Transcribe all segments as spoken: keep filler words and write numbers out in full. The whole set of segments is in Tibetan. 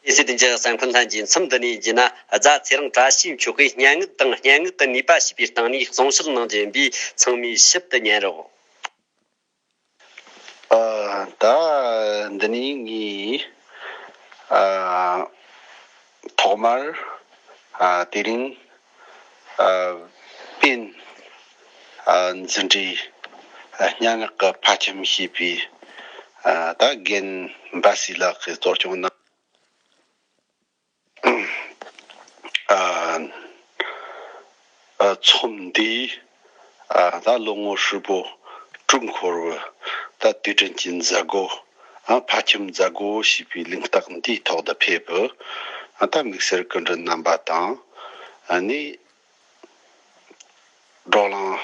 ཨེ་སི་དེ་འཇགས་ས་འཁོན་ལྷན་གྱི་མཚམས་འདི་ནས་བརྗེས་ན། རྫ་ཚེ་རིང་བཀྲ་ཤིས་མཆོག་གིས་སྙན་ངག་དང་སྙན་ངག་གི་ནུས་པ་ཞེས་པའི་སྟེང་ནས་གསུང་བཤད་གནང་རྒྱུ་ཡིན་པས། ཚང་མས་ཞིབ་ཏུ་ཉན་རོགས། ཨ། ད་འདི་ནས་ངས། ཨ། ཐོག་མར། ཨ། དེ་རིང་། ཨ། པེན། ཨ། འཛིན་གྲྭའི། ཨ། སྙན་ངག་གི་ཕ་ཁྱིམ་ཞེས་པའི། ཨ། ད་རྒན་འབའ་སྲས་ལགས་ཀྱིས་གཙོ་སྐྱོང་གནང་། ཨ། ཨ། ཚོམས་འདིའི། ཨ། ད་ལོ་ངོ་ཧྲིལ་པོ་དྲུག་འཁོར་བའི་ད་དུས་དྲན་གྱི་མཛད་སྒོ། ཨ། ཕ་ཁྱིམ་མཛད་སྒོ་ཞེས་པའི་གླེང་སྟེགས་འདིའི་ཐོག་ཏུ་ཕེབས་པའི། ཨ། ད་དམིགས་བསལ་སྐུ་མགྲོན་རྣམ་པ་དང་། ཨ་ནི། བགྲོ་གླེང་།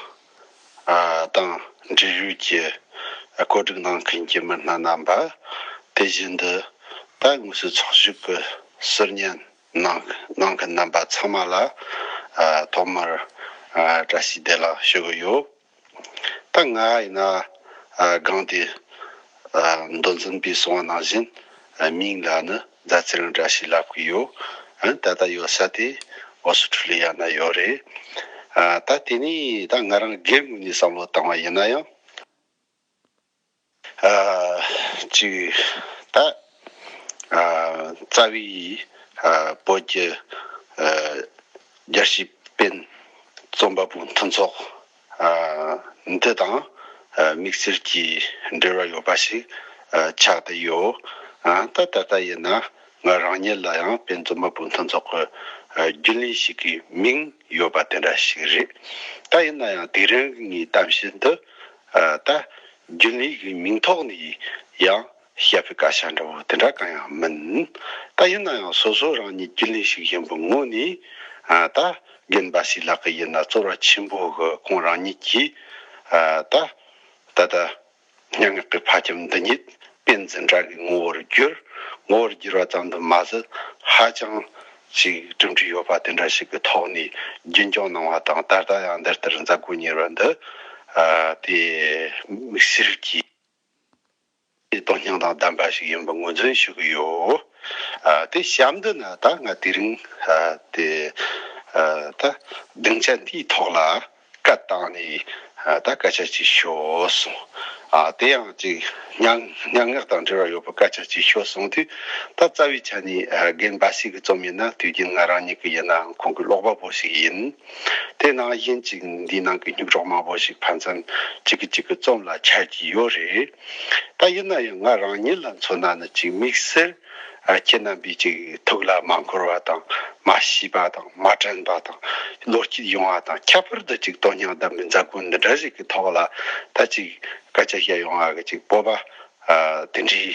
ཨ། དང་འབྲེལ་ཡོད་ཀྱི་བཀོད་སྒྲིག་གནང་མཁན་གྱི་མི་སྣ་རྣམ་པ། དེ་བཞིན་དུ་ད་དངོས་སུ་ཚོགས་ཞུགས་ཀྱི་ཟུར་ཉན་གནང་གནང་མཁན་རྣམ་པ་ཚང་མ་ལ། ཨ། ཐོག་མར། ཨ། བཀྲ་ཤིས་བདེ་ལེགས་ཞུ་གི་ཡོད། ད་ང་ཡིན་ན། ཨ། སྒང་དེ། ཨ། མདོ་འཛིན་པས་གསུངས་པ་ནང་བཞིན། ཨ། མིང་ལ་ནི་རྫ་ཚེ་རིང་བཀྲ་ཤིས་ལབ་ཀྱི་ཡོད། ཨ། ད་ལྟ་ཡོད་ས་དེ་ཨོ་སི་ཁྲུ་ལི་ཡ་ན་ཡོད་རེད། ཨ། ད་དེ་ནས་ད་ང་རང་སྒེར་ངོས་ནས་བསམ་བློ་བཏང་བ་ཡིན་ན་ཡང་། ཨ། ཅིག་ད། ཨ། རྩ་བའི། ཨ། བོད་ཀྱི། ཨ། རྒྱལ་སྤྱིའི་པེན་རྩོམ་པ་པོའི་མཐུན་ཚོགས། ཨ། འདི་དང་། ཨ། དམིགས་བསལ་གྱི་འབྲེལ་བ་ཡོད་པ་ཞིག་ཨ། ཆགས་བསྡད་ཡོད། ཨ། ད་ད་ལྟ་ཡིན་ན་ང་རང་ཉིད་ལ་ཡང་པེན་རྩོམ་པ་པོའི་མཐུན་ཚོགས་ཀྱི། ཨ། རྒྱུན་ལས་ཤིག་གི་མིང་ཡོད་པ་དེ་འདྲ་ཞིག་རེད། ད་ཡིན་ན་ཡང་དེ་རིང་གི་ངའི་གཏམ་བཤད་འདི། ཨ། ད་རྒྱུན་ལས་ཀྱི་མིང་ཐོག་ནས་ཡང་བཤད་པའི་སྐད་ཆ་འདྲ་བོ་དེ་འདྲ་གང་ཡང་མིན། ད་ཡིན་ན་ཡང་སོ་སོ་རང་ཉིད་རྒྱུན་ལས་ཤིག་ཡིན་པའི་ངོས་ནས། ཨ། ད་རྒན་འབའ་སྲས་ལགས་ཀྱི་ཡིན་ན་ཚོར་བ་ཆེན་པོ་གི་ཁོང་རང་ཉིད་ཀྱིས། ཨ། ད་ད་ལྟ་སྙན་ངག་གི་ཕ་ཁྱིམ་འདི་ཉིད་པེན་འཛིན་གྲྭ་གི་ངོ་བོར་བསྒྱུར། ངོ་བོར་བསྒྱུར་བ་ཙམ་དུ་མ་ཟད། ཧ་ཅང་ཅིག་གྲུབ་འབྲས་ཡོད་པ་དེ་འདྲ་ཞིག་གི་ཐོག་ནས་རྒྱུན་སྐྱོང་གནང་བ་དང་། ད་ལྟ་ཡང་འདི་ལྟར་མཛད་སྒོ་གཉེར་བ་འདི། ཨ། དེ་དམིགས་བསལ་གྱི་དོན་སྙིང་དང་ལྡན་པ་ཞིག་ཡིན་པ་ངོས་འཛིན་ཞུ་གི་ཡོད། ཨ། དེ་གཤམ་དུ་ན་ད་ང་དེ་རིང་། ཨ། དེ། ཨ། ད་སྡིངས་ཆ་འདིའི་ཐོག་ལ་སྐད་བཏང་ནས། ཨ། ད་སྐད་ཆ་ཅིག་ཤོད་གསུངས། ཨ། དེ་ཡང་ཅིག་སྙན་སྙན་ངག་དང་འབྲེལ་བ་ཡོད་པའི་སྐད་ཆ་ཅིག་ཤོད་གསུངས་དུས། ད་རྩ་བའི་ཆ་ནས། ཨ། རྒན་འབའ་སྲས་ཀྱི་རྩོམ་ཡིན་ན་དུས་རྒྱུན་ང་རང་ཉིད་ཀྱི་ཡིན་ནའང་ཁོང་གི་ཀློག་པ་པོ་ཞིག་ཡིན། དེ་ནང་བཞིན་ཅིག་འདིའི་ནང་གི་སྙན་གྲགས་མང་པོ་ཞིག་ཕན་ཚུན་གཅིག་གིས་གཅིག་གི་རྩོམ་ལ་འཆར་གྱི་ཡོད་རེད། ད་ཡིན་ན་ཡང་ང་རང་ཉིད་ལ་མཚོན་ན་ནི་ཅིག་དམིགས་བསལ། ཨ། ཁྱེད་རྣམ་པས་ཅིག་ཐུགས་ལ་མ་འཁོར་བ་དང་། མ་ཤེས་པ་དང་། མ་དྲན་པ་དང་། བློ་སྐྱེད་ཡོང་བ་དང་། ཁྱད་པར་དུ་ཅིག་དོན་སྙིང་ལྡན་པའི་མཛད་སྒོ་འདི་འདྲ་ཞིག་གི་ཐོག་ལ་ད་ཅིག་སྐད་ཆ་བཤད་ཡོང་བ་གི་ཅིག་སྤོབས་པ། ཨ། དེ་འདྲའི་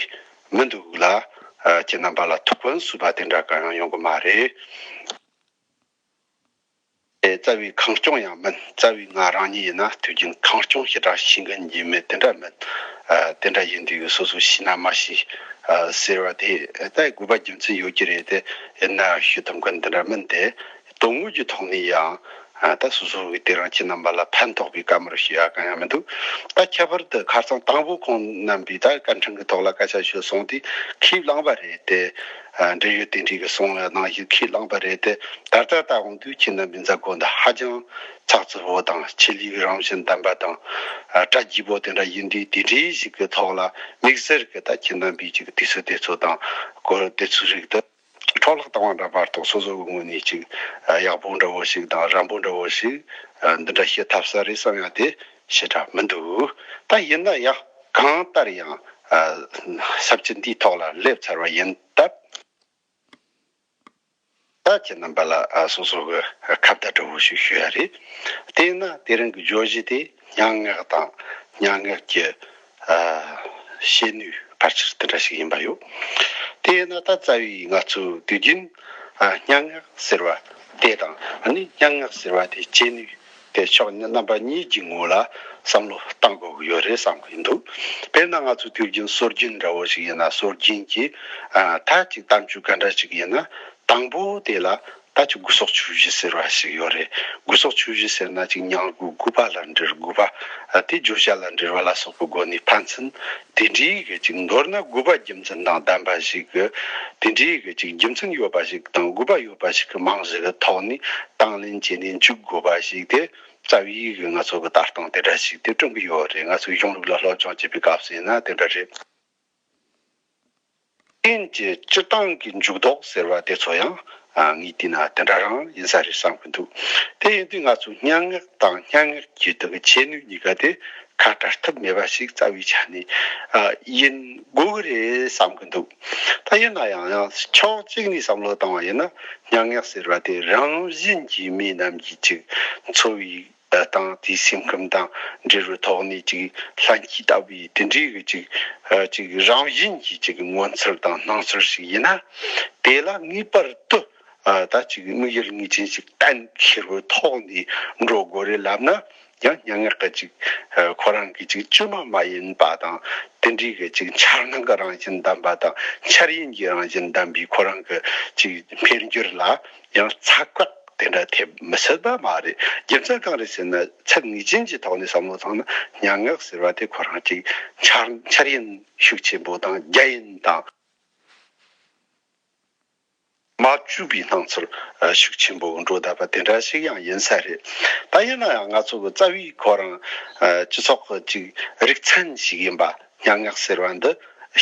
མི་འདུག་ལ། ཨ། ཁྱེད་རྣམ་པ་ལ་ཐུགས་ཕན་གསོས་པ་དེ་འདྲ་གང་ཡང་ཡོང་གི་མ་རེད། རྩ་བའི་ཁེངས་སྐྱུང་ཡང་མིན། རྩ་བའི་ང་རང་ཉིད་ཡིན་ན་དུས་རྒྱུན་ཁེངས་སྐྱུང་ཞེ་དྲག་བྱེད་མཁན་ཡིན་མེད་དེ་འདྲ་མིན། ཨ། དེ་འདྲ་ཡིན་དུས་སོ་སོ་ཤེས་ན་མ་ཤེས། ཨ། ཟེར་བ་དེ་ད་དགོས་པ་རྒྱུ་མཚན་ཡོད་ཀྱི་རེད་དེ། ཡིན་ན་ཞུ་ཐུབ་མཁན་དེ་འདྲ་མིན་ཏེ། དོན་དངོས་ཀྱི་ཐོག་ནས་ཡང་། ཨ། ད་སོ་སོ་གི་དེ་རིང་ཁྱེད་རྣམ་པ་ལ་ཕན་ཐོགས་པའི་བཀའ་མོལ་ཞུ་ཡ་གང་ཡང་མི་འདུག་ད་ཁྱད་པར་དུ་ཁ་སང་དང་པོ་ཁོང་རྣམ་པས་ད་སྐད་འཕྲིན་གྱི་ཐོག་ལ་སྐད་ཆ་ཞུས་སོང་དུས་ཁས་བླངས་པ་རེད་དེ། ཨ། འབྲེལ་ཡོད་དེ་འདྲའི་གི་གསུང་བའི་ནང་བཞིན་ཁས་བླངས་པ་རེད་དེ། ད་ལྟ་ལྟ་འོང་དུས་ཁྱེད་རྣམ་པའི་མཛད་སྒོ་འདི་ཧ་ཅང་ཚགས་ཚུད་པོ་དང་། ཆེད་ལས་རང་བཞིན་ལྡན་པ་དང་། ཨ། གྲ་རྒྱས་པོ་དེ་འདྲ་ཡིན་དུས། དེ་འདྲའི་ཞིག་གི་ཐོག་ལ་དམིགས་བསལ་གྱི་ད་ཁྱེད་རྣམ་པས་ཅིག་དུས་ཚོད་དེ་ཚོ་དང་སྐོར་དེ་ཚོའི་རིགས་དེ་འཕྲོ་བརླག་བཏང་བ་འདྲ་མ་གཏོགས། སོ་སོ་གི་ངོས་ནས་ཅིག་ཡག་པོ་འདྲ་བོ་ཞིག་དང་རན་པོ་འདྲ་བོ་ཞིག་འདི་འདྲ་བཤད་ཐུབ་ས་རེད་བསམ་ཡ་དེ་ཞེ་དྲག་མི་འདུག་ད་ཡིན་ན་ཡང་གང་ལྟར་ཡང་ས་བཅད་འདིའི་ཐོག་ལ་སླེབས་ཚར་བ་ཡིན་སྟབས། ད་ཁྱེད་རྣམ་པ་ལ་སོ་སོ་གི་ཁ་བརྡ་འདྲ་བོ་ཞིག་ཞུ་ཡ་རེད། དེས་ན་དེ་རིང་གི་བརྗོད་གཞི་དེ་སྙན་ངག་དང་སྙན་ངག་གི། ཨ། བཤད་ནུས་ཕལ་ཆེར་དེ་འདྲ་ཞིག་ཡིན་པ་ཡོད། དེས་ན་ད་རྩ་བའི་ང་ཚོས་དུས་རྒྱུན། ཨ། སྙན་ངག་ཟེར་བ་དེ་དང་། ཨ་ནི་སྙན་ངག་ཟེར་བ་དེ་བྱེད་ནུས་དེ་ཕྱོགས་རྣམ་པ་གཉིས་ཀྱི་ངོས་ལ་བསམ་བློ་གཏང་དགོས་ཀྱི་ཡོད་རེད་བསམ་གྱི་འདུག་དཔེར་ན་ང་ཚོས་དུས་རྒྱུན་སྲོལ་རྒྱུན་འདྲ་བོ་ཞིག་ཡིན་ན། སྲོལ་རྒྱུན་གྱི། ཨ། མཐའ་གཅིག་གཏམ་རྒྱུད་ག་འདྲ་ཞིག་ཡིན་ན། དང་པོ་དེ་ལ་ ད་ཅིག་དགུ་སོགས་ཆུ་བཞི་ཟེར་བ་ཞིག་ཡོད་རེད། དགུ་སོགས་ཆུ་བཞི་ཟེར་ན་ཅིག་སྙིང་དགུ་དགུ་པ་ལ་འབྲེལ་དགུ་པ། ཨ། དེ་བརྗོད་བྱ་ལ་འབྲེལ་བ་ལ་སོགས་པའི་སྒོ་ནས་ཕན་ཚུན་དེ་འདྲའི་གི་ཅིག་མདོར་ན་དགུ་པ་རྒྱུ་མཚན་དང་ལྡན་པ་ཞིག་གི། དེ་འདྲའི་གི་ཅིག་རྒྱུ་མཚན་ཡོད་པ་ཞིག་དང་དགུ་པ་ཡོད་པ་ཞིག་གི་རྨང་གཞི་གི་ཐོག་ནས་དང་ལེན་བྱས་ནས་འཇུག་དགོས་པ་ཞིག་དེ། རྩ་བའི་གི་ང་ཚོ་གི་ལྟ་སྟངས་དེ་འདྲ་ཞིག་དེ་བསྐྲུན་གི་ཡོད་རེད། ང་ཚོའི་གཞུང་ལུགས་ལ་སློབ་སྦྱོང་བྱེད་པའི་སྐབས་སུ་ཡིན་ན་དེ་འདྲ་རེད། དེང་གི་སྤྱིར་བཏང་གི་འཇུག་ལྡོག་ཟེར་བ་དེ་ཚོ་ཡང་། ཨ། ངས་བལྟས་ན་དེ་འདྲ་རང་ཡིན་ས་རེད་བསམ་གི་འདུག་དེ་ཡིན་དུས་ང་ཚོ་སྙན་ངག་དང་སྙན་ངག་གི་དེ་གི་ཁྱད་ནུས་གཉིས་ཀ་དེ་ཁ་བྲལ་ཐབས་མེད་པ་ཞིག་རྩ་བའི་ཆ་ནས། ཨ། ཡིན་དགོས་གི་རེད་བསམ་གི་འདུག་ད་ཡིན་ན་ཡང་ཡང་ཕྱོགས་གཅིག་ནས་བསམ་བློ་བཏང་བ་ཡིན་ན། སྙན་ངག་ཟེར་བ་དེ་རང་བཞིན་གྱིས་མི་རྣམས་ཀྱི་ཅིག་འཚོ་བའི་དང་དེའི་སེམས་ཁམས་དང་འབྲེལ་བའི་ཐོག་ནས་ཅིག་ལྷན་སྐྱེས་ལྟ་བུའི་དེ་འདྲའི་གི་ཅིག་ཨ། ཅིག་རང་བཞིན་གྱི་ཅིག་མངོན་ཚུལ་དང་སྣང་ཚུལ་ཞིག་ཡིན་ན། དེ་ལ་ངེས་པར་དུ། ཨ། ད་ཅིག་དམིགས་ཡུལ་ངེས་ཅན་ཞིག་གཏན་འཁེལ་བའི་ཐོག་ནས་འགྲོ་དགོས་རེད་ལབ་ན། ཡང་སྙན་ངག་གི་ཅིག་ཨ། ཁོ་རང་གི་ཅིག་བཅོས་མ་མ་ཡིན་པ་དང་། དེ་འདྲའི་གི་ཅིག་འཆར་སྣང་གི་རང་བཞིན་ལྡན་པ་དང་། འཆར་ཡན་གྱི་རང་བཞིན་ལྡན་པའི་ཁོ་རང་གི་ཅིག་འཕེལ་འགྱུར་ལ་ཡང་ཚ་བཀག་དེ་འདྲ་ཐེབས་མི་སྲིད་པ་མ་རེད། རྒྱུ་མཚན་གང་རེད་ཟེར་ན། ཚད་ངེས་ཅན་གྱི་ཐོག་ནས་བསམ་བློ་བཏང་ན། སྙན་ངག་ཟེར་བ་དེ་ཁོ་རང་ཅིག་འཆར་འཆར་ཡན་ཤུགས་ཆེན་པོ་དང་། རྒྱ་ཡན་དང་མ་བཅོས་པའི་སྣང་ཚུལ་ཤུགས་ཆེན་པོ་འགྲོ་བསྡད་པ་དེ་འདྲ་ཞིག་ཡང་ཡིན་ས་རེད། ད་ཡིན་ན་ཡང་ང་ཚོ་གི་རྩ་བའི་ཁོ་རང་སྤྱི་ཚོགས་ཀྱི་ཅིག་རིག་ཚན་ཞིག་ཡིན་པ། སྙན་ངག་ཟེར་བ་འདི་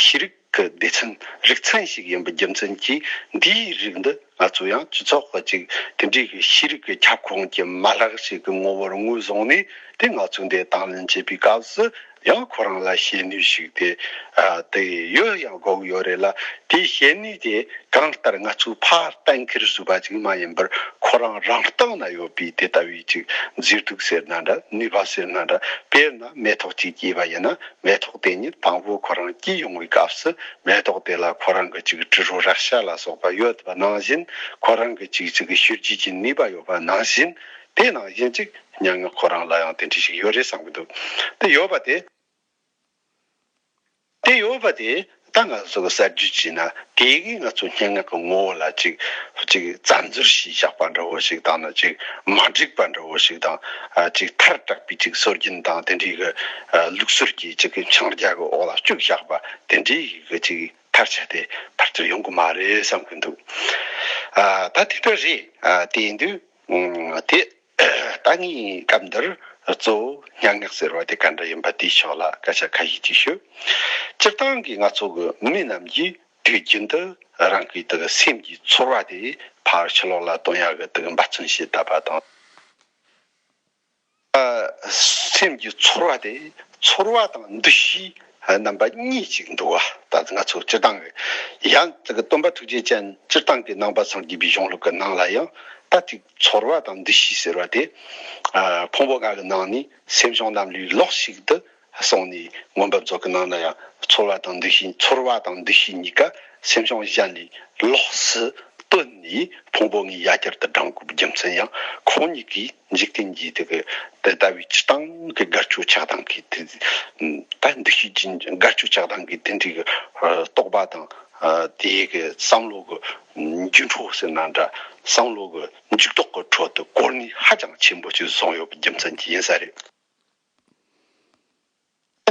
ཤེས་རིག་གི་སྡེ་ཚན། རིག་ཚན་ཞིག་ཡིན་པའི་རྒྱུ་མཚན་གྱིས། འདིའི་རིགས་འདི་ང་ཚོ་ཡང་སྤྱི་ཚོགས་ཀྱི་ཅིག་དེ་འདྲའི་གི་ཤེས་རིག་གི་ཁྱབ་ཁོངས་ཀྱི་མ་ལག་ཞིག་གི་ངོ་བོར་ངོས་བཟུང་ནས། དེ་ང་ཚོས་འདི་དང་ལེན་བྱེད་པའི་སྐབས་སུ་ཡང་ཁོ་རང་ལ་ཤེས་ནུས་ཤིག་དེ། ཨ། དེ་ཡོད་ཡང་དགོས་ཀྱི་ཡོད་རེད་ལ། དེའི་ཤེས་ནུས་དེ་གང་ལྟར་ང་ཚོས་ཕར་གཏན་འཁེལ་བཟོས་པ་ཅིག་མ་ཡིན་པར། ཁོ་རང་རང་སྟེང་ན་ཡོད་པའི་དེ་ལྟ་བུའི་ཅིག་མཛེས་སྡུག་ཟེར་ན་འདྲ། ནུས་པ་ཟེར་ན་འདྲ། དཔེར་ན་མེ་ཏོག་ཅིག་སྐྱེས་པ་ཡིན་ན། མེ་ཏོག་དེ་ཉིད་དང་པོ་ཁོ་རང་སྐྱེས་ཡོང་བའི་སྐབས་སུ། མེ་ཏོག་དེ་ལ་ཁོ་རང་གི་ཅིག་དྲི་རོ་རེག་བྱ་ལ་སོགས་པ་ཡོད་པ་ནང་བཞིན། ཁོ་རང་གི་ཅིག་ཅིག་གི་ཤུལ་རྗེས་ཀྱི་ནུས་པ་ཡོད་པ་ནང་བཞིན། དེ་ནང་བཞིན་ཅིག་སྙན་ངག་ཁོ་རང་ལ་ཡང་དེ་འདྲ་ཞིག་ཡོད་རེད་བསམ་གྱི་འདུག་དེ་ཡོད་པ་དེ། དེ་ཡོད་པ་དེ་ད་ང་ཚོ་གི་གསར་བརྗེ་བྱས་ན། དེ་གིས་ང་ཚོ་སྙན་ངག་གི་ངོ་བོ་ལ་ཅིག་ཅིག་བཙན་འཛུལ་བྱས་བཞག་པ་འདྲ་བོ་ཞིག་དང་། ན་ཅིག་མ་འགྲིག་པ་འདྲ་བོ་ཞིག་དང་། ཨ། ཅིག་ཐལ་དྲགས་པའི་ཅིག་སྲོལ་རྒྱུན་དང་དེ་འདྲའི་གི། ཨ། ལུགས་སྲོལ་གྱི་ཅིག་གི་འཆིང་རྒྱ་གི་འོག་ལ་བཅུག་བཞག་པ་དེ་འདྲའི་གི་ཅིག་ཐལ་ཆ་དེ་ཕལ་ཆེར་ཡོང་གི་མ་རེད་བསམ་གི་འདུག་ཨ། ད་དེ་འདྲ་རེད། ཨ། དེ་ཡིན་དུས། ཨ། དེ། ད་ངས་སྐབས་འདིར་གཙོ་བོ་སྙན་ངག་ཟེར་བ་དེ་ག་འདྲ་ཡིན་པ་དེའི་ཕྱོགས་ལ་སྐད་ཆ་ཁ་ཤས་ཅིག་ཞུ། སྤྱིར་བཏང་གི་ང་ཚོ་གི་མི་རྣམས་ཀྱིས་དུས་རྒྱུན་དུ་རང་གི་དེ་གི་སེམས་ཀྱི་ཚོར་བ་དེ་ཕར་ཕྱི་ལོགས་ལ་སྟོན་ཡག་གི་དེ་གི་འབད་བརྩོན་བྱེད་བསྡད་པ་དང་། ཨ། སེམས་ཀྱི་ཚོར་བ་དེ། ཚོར་བ་དང་འདུ་ཤེས་རྣམ་པ་གཉིས་ཅིག་འདུག་པ། ད་ང་ཚོ་སྤྱིར་བཏང་གི། ཡང་དེ་གི་སྟོན་པ་ཐུགས་རྗེ་ཅན་སྤྱིར་བཏང་གི་ནང་པ་སངས་རྒྱས་པའི་གཞུང་ལུགས་ཀྱི་ནང་ལ་ཡང་། ད་ཅིག་ཚོར་བ་དང་འདུ་ཤེས་ཟེར་བ་དེ། ཨ། ཕུང་པོ་ལྔ་གི་ནང་ནས་སེམས་བྱུང་རྣམས་ལས་ལོགས་ཤིག་ཏུ་གསུངས་ནས། མངོན་པ་མཛོད་ཀྱི་ནང་ན་ཡང་ཚོར་བ་དང་འདུ་ཤེས། ཚོར་བ་དང་འདུ་ཤེས་གཉིས་ཀ་སེམས་བྱུང་གཞན་ལས་ལོགས་སུ་བཏོན་ནས། ཕུང་པོ་ལྔའི་ཡ་གྱལ་དུ་བགྲངས་དགོས་པའི་རྒྱུ་མཚན་ཡང་ཁོང་གཉིས་ཀྱིས། འཇིག་རྟེན་གྱི་དེ་གི་དེ་ལྟ་བུའི་སྤྱིར་བཏང་གི་དགའ་སྐྱོ་ཆགས་སྡང་གི་དེ། ད་འདུ་ཤེས་ཀྱི་དགའ་སྐྱོ་ཆགས་སྡང་གི་དེ་འདྲའི་གི་རྟོག་པ་དང་། ཨ། དེ་གི་བསམ་བློ་གི་འགྱུ་འཕྲོ་ཟེར་ན་འདྲ། བསམ་བློ་གི་འགྱུ་ལྡོག་གི་ཁྲོད་དུ་གོ་གནས་ཧ་ཅང་ཆེན་པོ་ཅིག་བཟུང་ཡོད་པའི་རྒྱུ་མཚན་གྱིས་ཡིན་ས་རེད།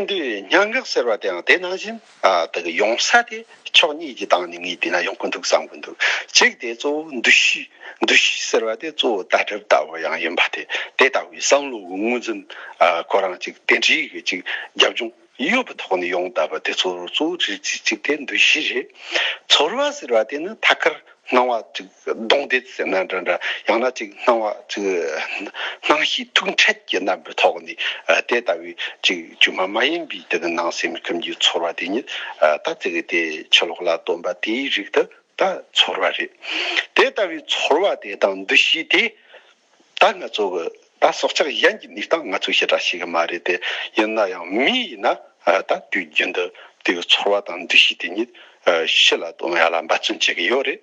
འདི་སྙན་ངག་ཟེར་བ་དེའང་དེ་ནང་བཞིན། ཨ། དེ་གི་ཡོང་ས་དེ་ཕྱོགས་གཉིས་ཀྱི་སྟེང་ནས་ངས་བལྟས་ན་ཡོང་གི་འདུག་བསམ་གི་འདུག་གཅིག་དེ་གཙོ་བོ་འདུ་ཤེས། འདུ་ཤེས་ཟེར་བ་དེ་གཙོ་བོ་ལྟ་གྲུབ་ལྟ་བུ་ཡང་ཡིན་པ་དེ། དེ་ལྟ་བུའི་བསམ་བློ་གི་ངོས་འཛིན། ཨ། ཁོ་རང་ཅིག་དེ་འདྲའི་གི་ཅིག་རྒྱབ་ལྗོངས་ཡོད་པའི་ཐོག་ནས་ཡོང་བསྡད་པ་དེ་ཚོ་གཙོ་བོ་རེད། གཅིག་གཅིག་དེ་འདུ་ཤེས་རེད། ཚོར་བ་ཟེར་བ་དེ་ནི་ཐད་ཀར་སྣང་བ་ཅིག་གདོང་འདེད་ཟེར་ན་འདྲ་འདྲ། ཡང་ན་ཅིག་སྣང་བ་ཅིག་སྣང་ཤས་ཐུག་འཕྲད་ཀྱི་རྣམ་པའི་ཐོག་ནས། ཨ། དེ་ལྟ་བུའི་ཅིག་བཅོས་མ་མ་ཡིན་པའི་དེ་གི་ནང་སེམས་ཁམས་ཀྱི་ཚོར་བ་དེ་ཉིད། ཨ། ད་དེ་གི་དེ་ཕྱི་ལོགས་ལ་སྟོན་པ་དེའི་རིགས་དེ་ད་ཚོར་བ་རེད། དེ་ལྟ་བུའི་ཚོར་བ་དེ་དང་འདུ་ཤེས་དེ། ད་ང་ཚོ་གི་ད་སྲོག་ཆགས་གཞན་གྱི་གནས་སྟངས་ང་ཚོས་ཞེ་དྲག་ཤེས་གི་མ་རེད་དེ། ཡིན་ན་ཡང་མི་ཡིན་ན། ཨ། ད་དུས་རྒྱུན་དུ་དེ་གི་ཚོར་བ་དང་འདུ་ཤེས་དེ་ཉིད། ཨ། ཕྱི་ལ་སྟོན་ཡག་ལ་འབད་བརྩོན་བྱེད་ཀྱི་ཡོད་རེད།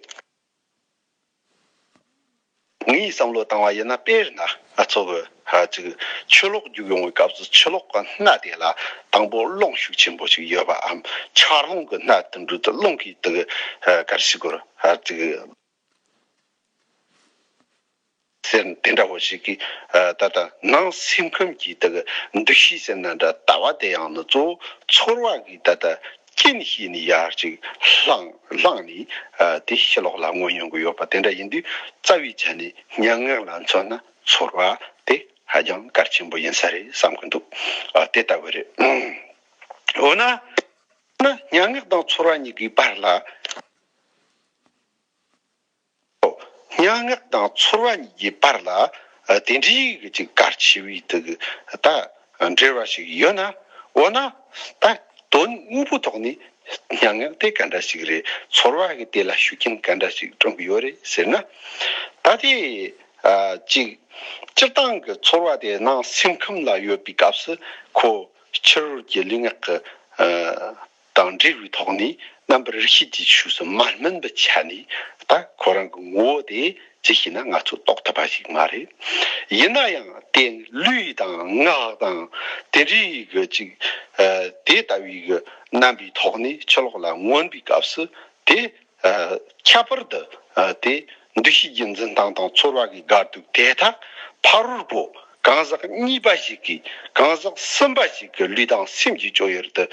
ངས་བསམ་བློ་བཏང་བ་ཡིན་ན། དཔེར་ན་ང་ཚོ་གི། ཨ། ཅིག་ཆུ་ལོག་རྒྱུག་ཡོང་བའི་སྐབས་སུ་ཆུ་ལོག་གི་སྣ་དེ་ལ་དང་པོ་རླུང་ཤུགས་ཆེན་པོ་ཞིག་ཡོད་པའམ། ཆར་རླུང་གི་སྣ་དེ་འདྲ་དེ། རླུང་གིས་དེ་གི། ཨ། ག་རེ་ཟེར་དགོས་རེད། ཨ། ཅིག་ ཟེར་དེ་འདྲ་བོ་ཞིག་གིས་ད་ལྟ་ནང་སེམས་ཁམས་ཀྱི་དེ་གི་འདུ་ཤེས་ཟེར་ན་འདྲ། ལྟ་བ་དེ་ཡང་ནི་གཙོ་བོ་ཚོར་བ་གིས་ད་ལྟ་རྐྱེན་བྱས་ནས་ཡར་ཅིག་བསླངས་བསླངས་ནས་དེ་ཕྱི་ལོགས་ལ་མངོན་ཡོང་གི་ཡོད་པ་དེ་འདྲ་ཡིན་དུས། རྩ་བའི་ཆ་ནས་སྙན་ངག་ལ་མཚོན་ན་ཚོར་བ་དེ་ཧ་ཅང་གལ་ཆེན་པོ་ཡིན་ས་རེད་བསམ་གི་འདུག་དེ་ལྟ་བུ་རེད། འོ་ན། ན་སྙན་ངག་དང་ཚོར་བ་གཉིས་ཀྱི་བར་ལ། སྙན་ངག་དང་ཚོར་བ་གཉིས་ཀྱི་བར་ལ་ཨ་དེ་འདྲའི་གི་ཅིག་གལ་ཆེ་བའི་དེ་གི་ད་འབྲེལ་བ་ཞིག་ཡོད་ན། འོ་ན་ད་དོན་དངོས་པོའི་ཐོག་ནས་སྙན་ངག་དེ་ག་འདྲ་ཞིག་རེད། ཚོར་བ་གི་དེ་ལ་ཤུགས་རྐྱེན་ག་འདྲ་ཞིག་སྤྲོད་ཀྱི་ཡོད་རེད་ཟེར་ན། ད་དེ་ཨ་ཅིག་སྤྱིར་བཏང་གི་ཚོར་བ་དེ་ནང་སེམས་ཁམས་ལ་ཡོད་པའི་སྐབས་སུ་ཁོ་ཕྱི་རོལ་གྱི་ལུས་ངག་གི་ཨ་དང་འབྲེལ་བའི་ཐོག་ནས་རྣམ་པར་རིག་བྱེད་ཀྱི་ཆོས་སུ་མ་སྨིན་པའི་ཆ་ནས། ད་ཁོ་རང་གི་ངོ་བོ་དེ་ཅི་ཞིག་ན་ང་ཚོ་རྟོགས་ཐུབ་པ་ཞིག་མ་རེད། ཡིན་ན་ཡང་དེ་ལུས་དང་ངག་དང་དེ་འདྲའི་གི་ཅིག་ཨ་དེ་ལྟ་བུའི་གི་རྣམ་པའི་ཐོག་ནས་ཕྱི་ལོགས་ལ་མངོན་པའི་སྐབས་སུ་དེ་ཨ་ཁྱད་པར་དུ་ཨ་དེ་འདུ་ཤེས་ཀྱི་འཛིན་སྟངས་དང་ཚོར་བ་གི་དགར་སྡུག་དེ་དག་ཕ་རོལ་པོ་གང་ཟག་གཉིས་པ་ཞིག་གིས་གང་ཟག་གསུམ་པ་ཞིག་གི་ལུས་དང་སེམས་ཀྱི་སྤྱོད་ཡུལ་དུ་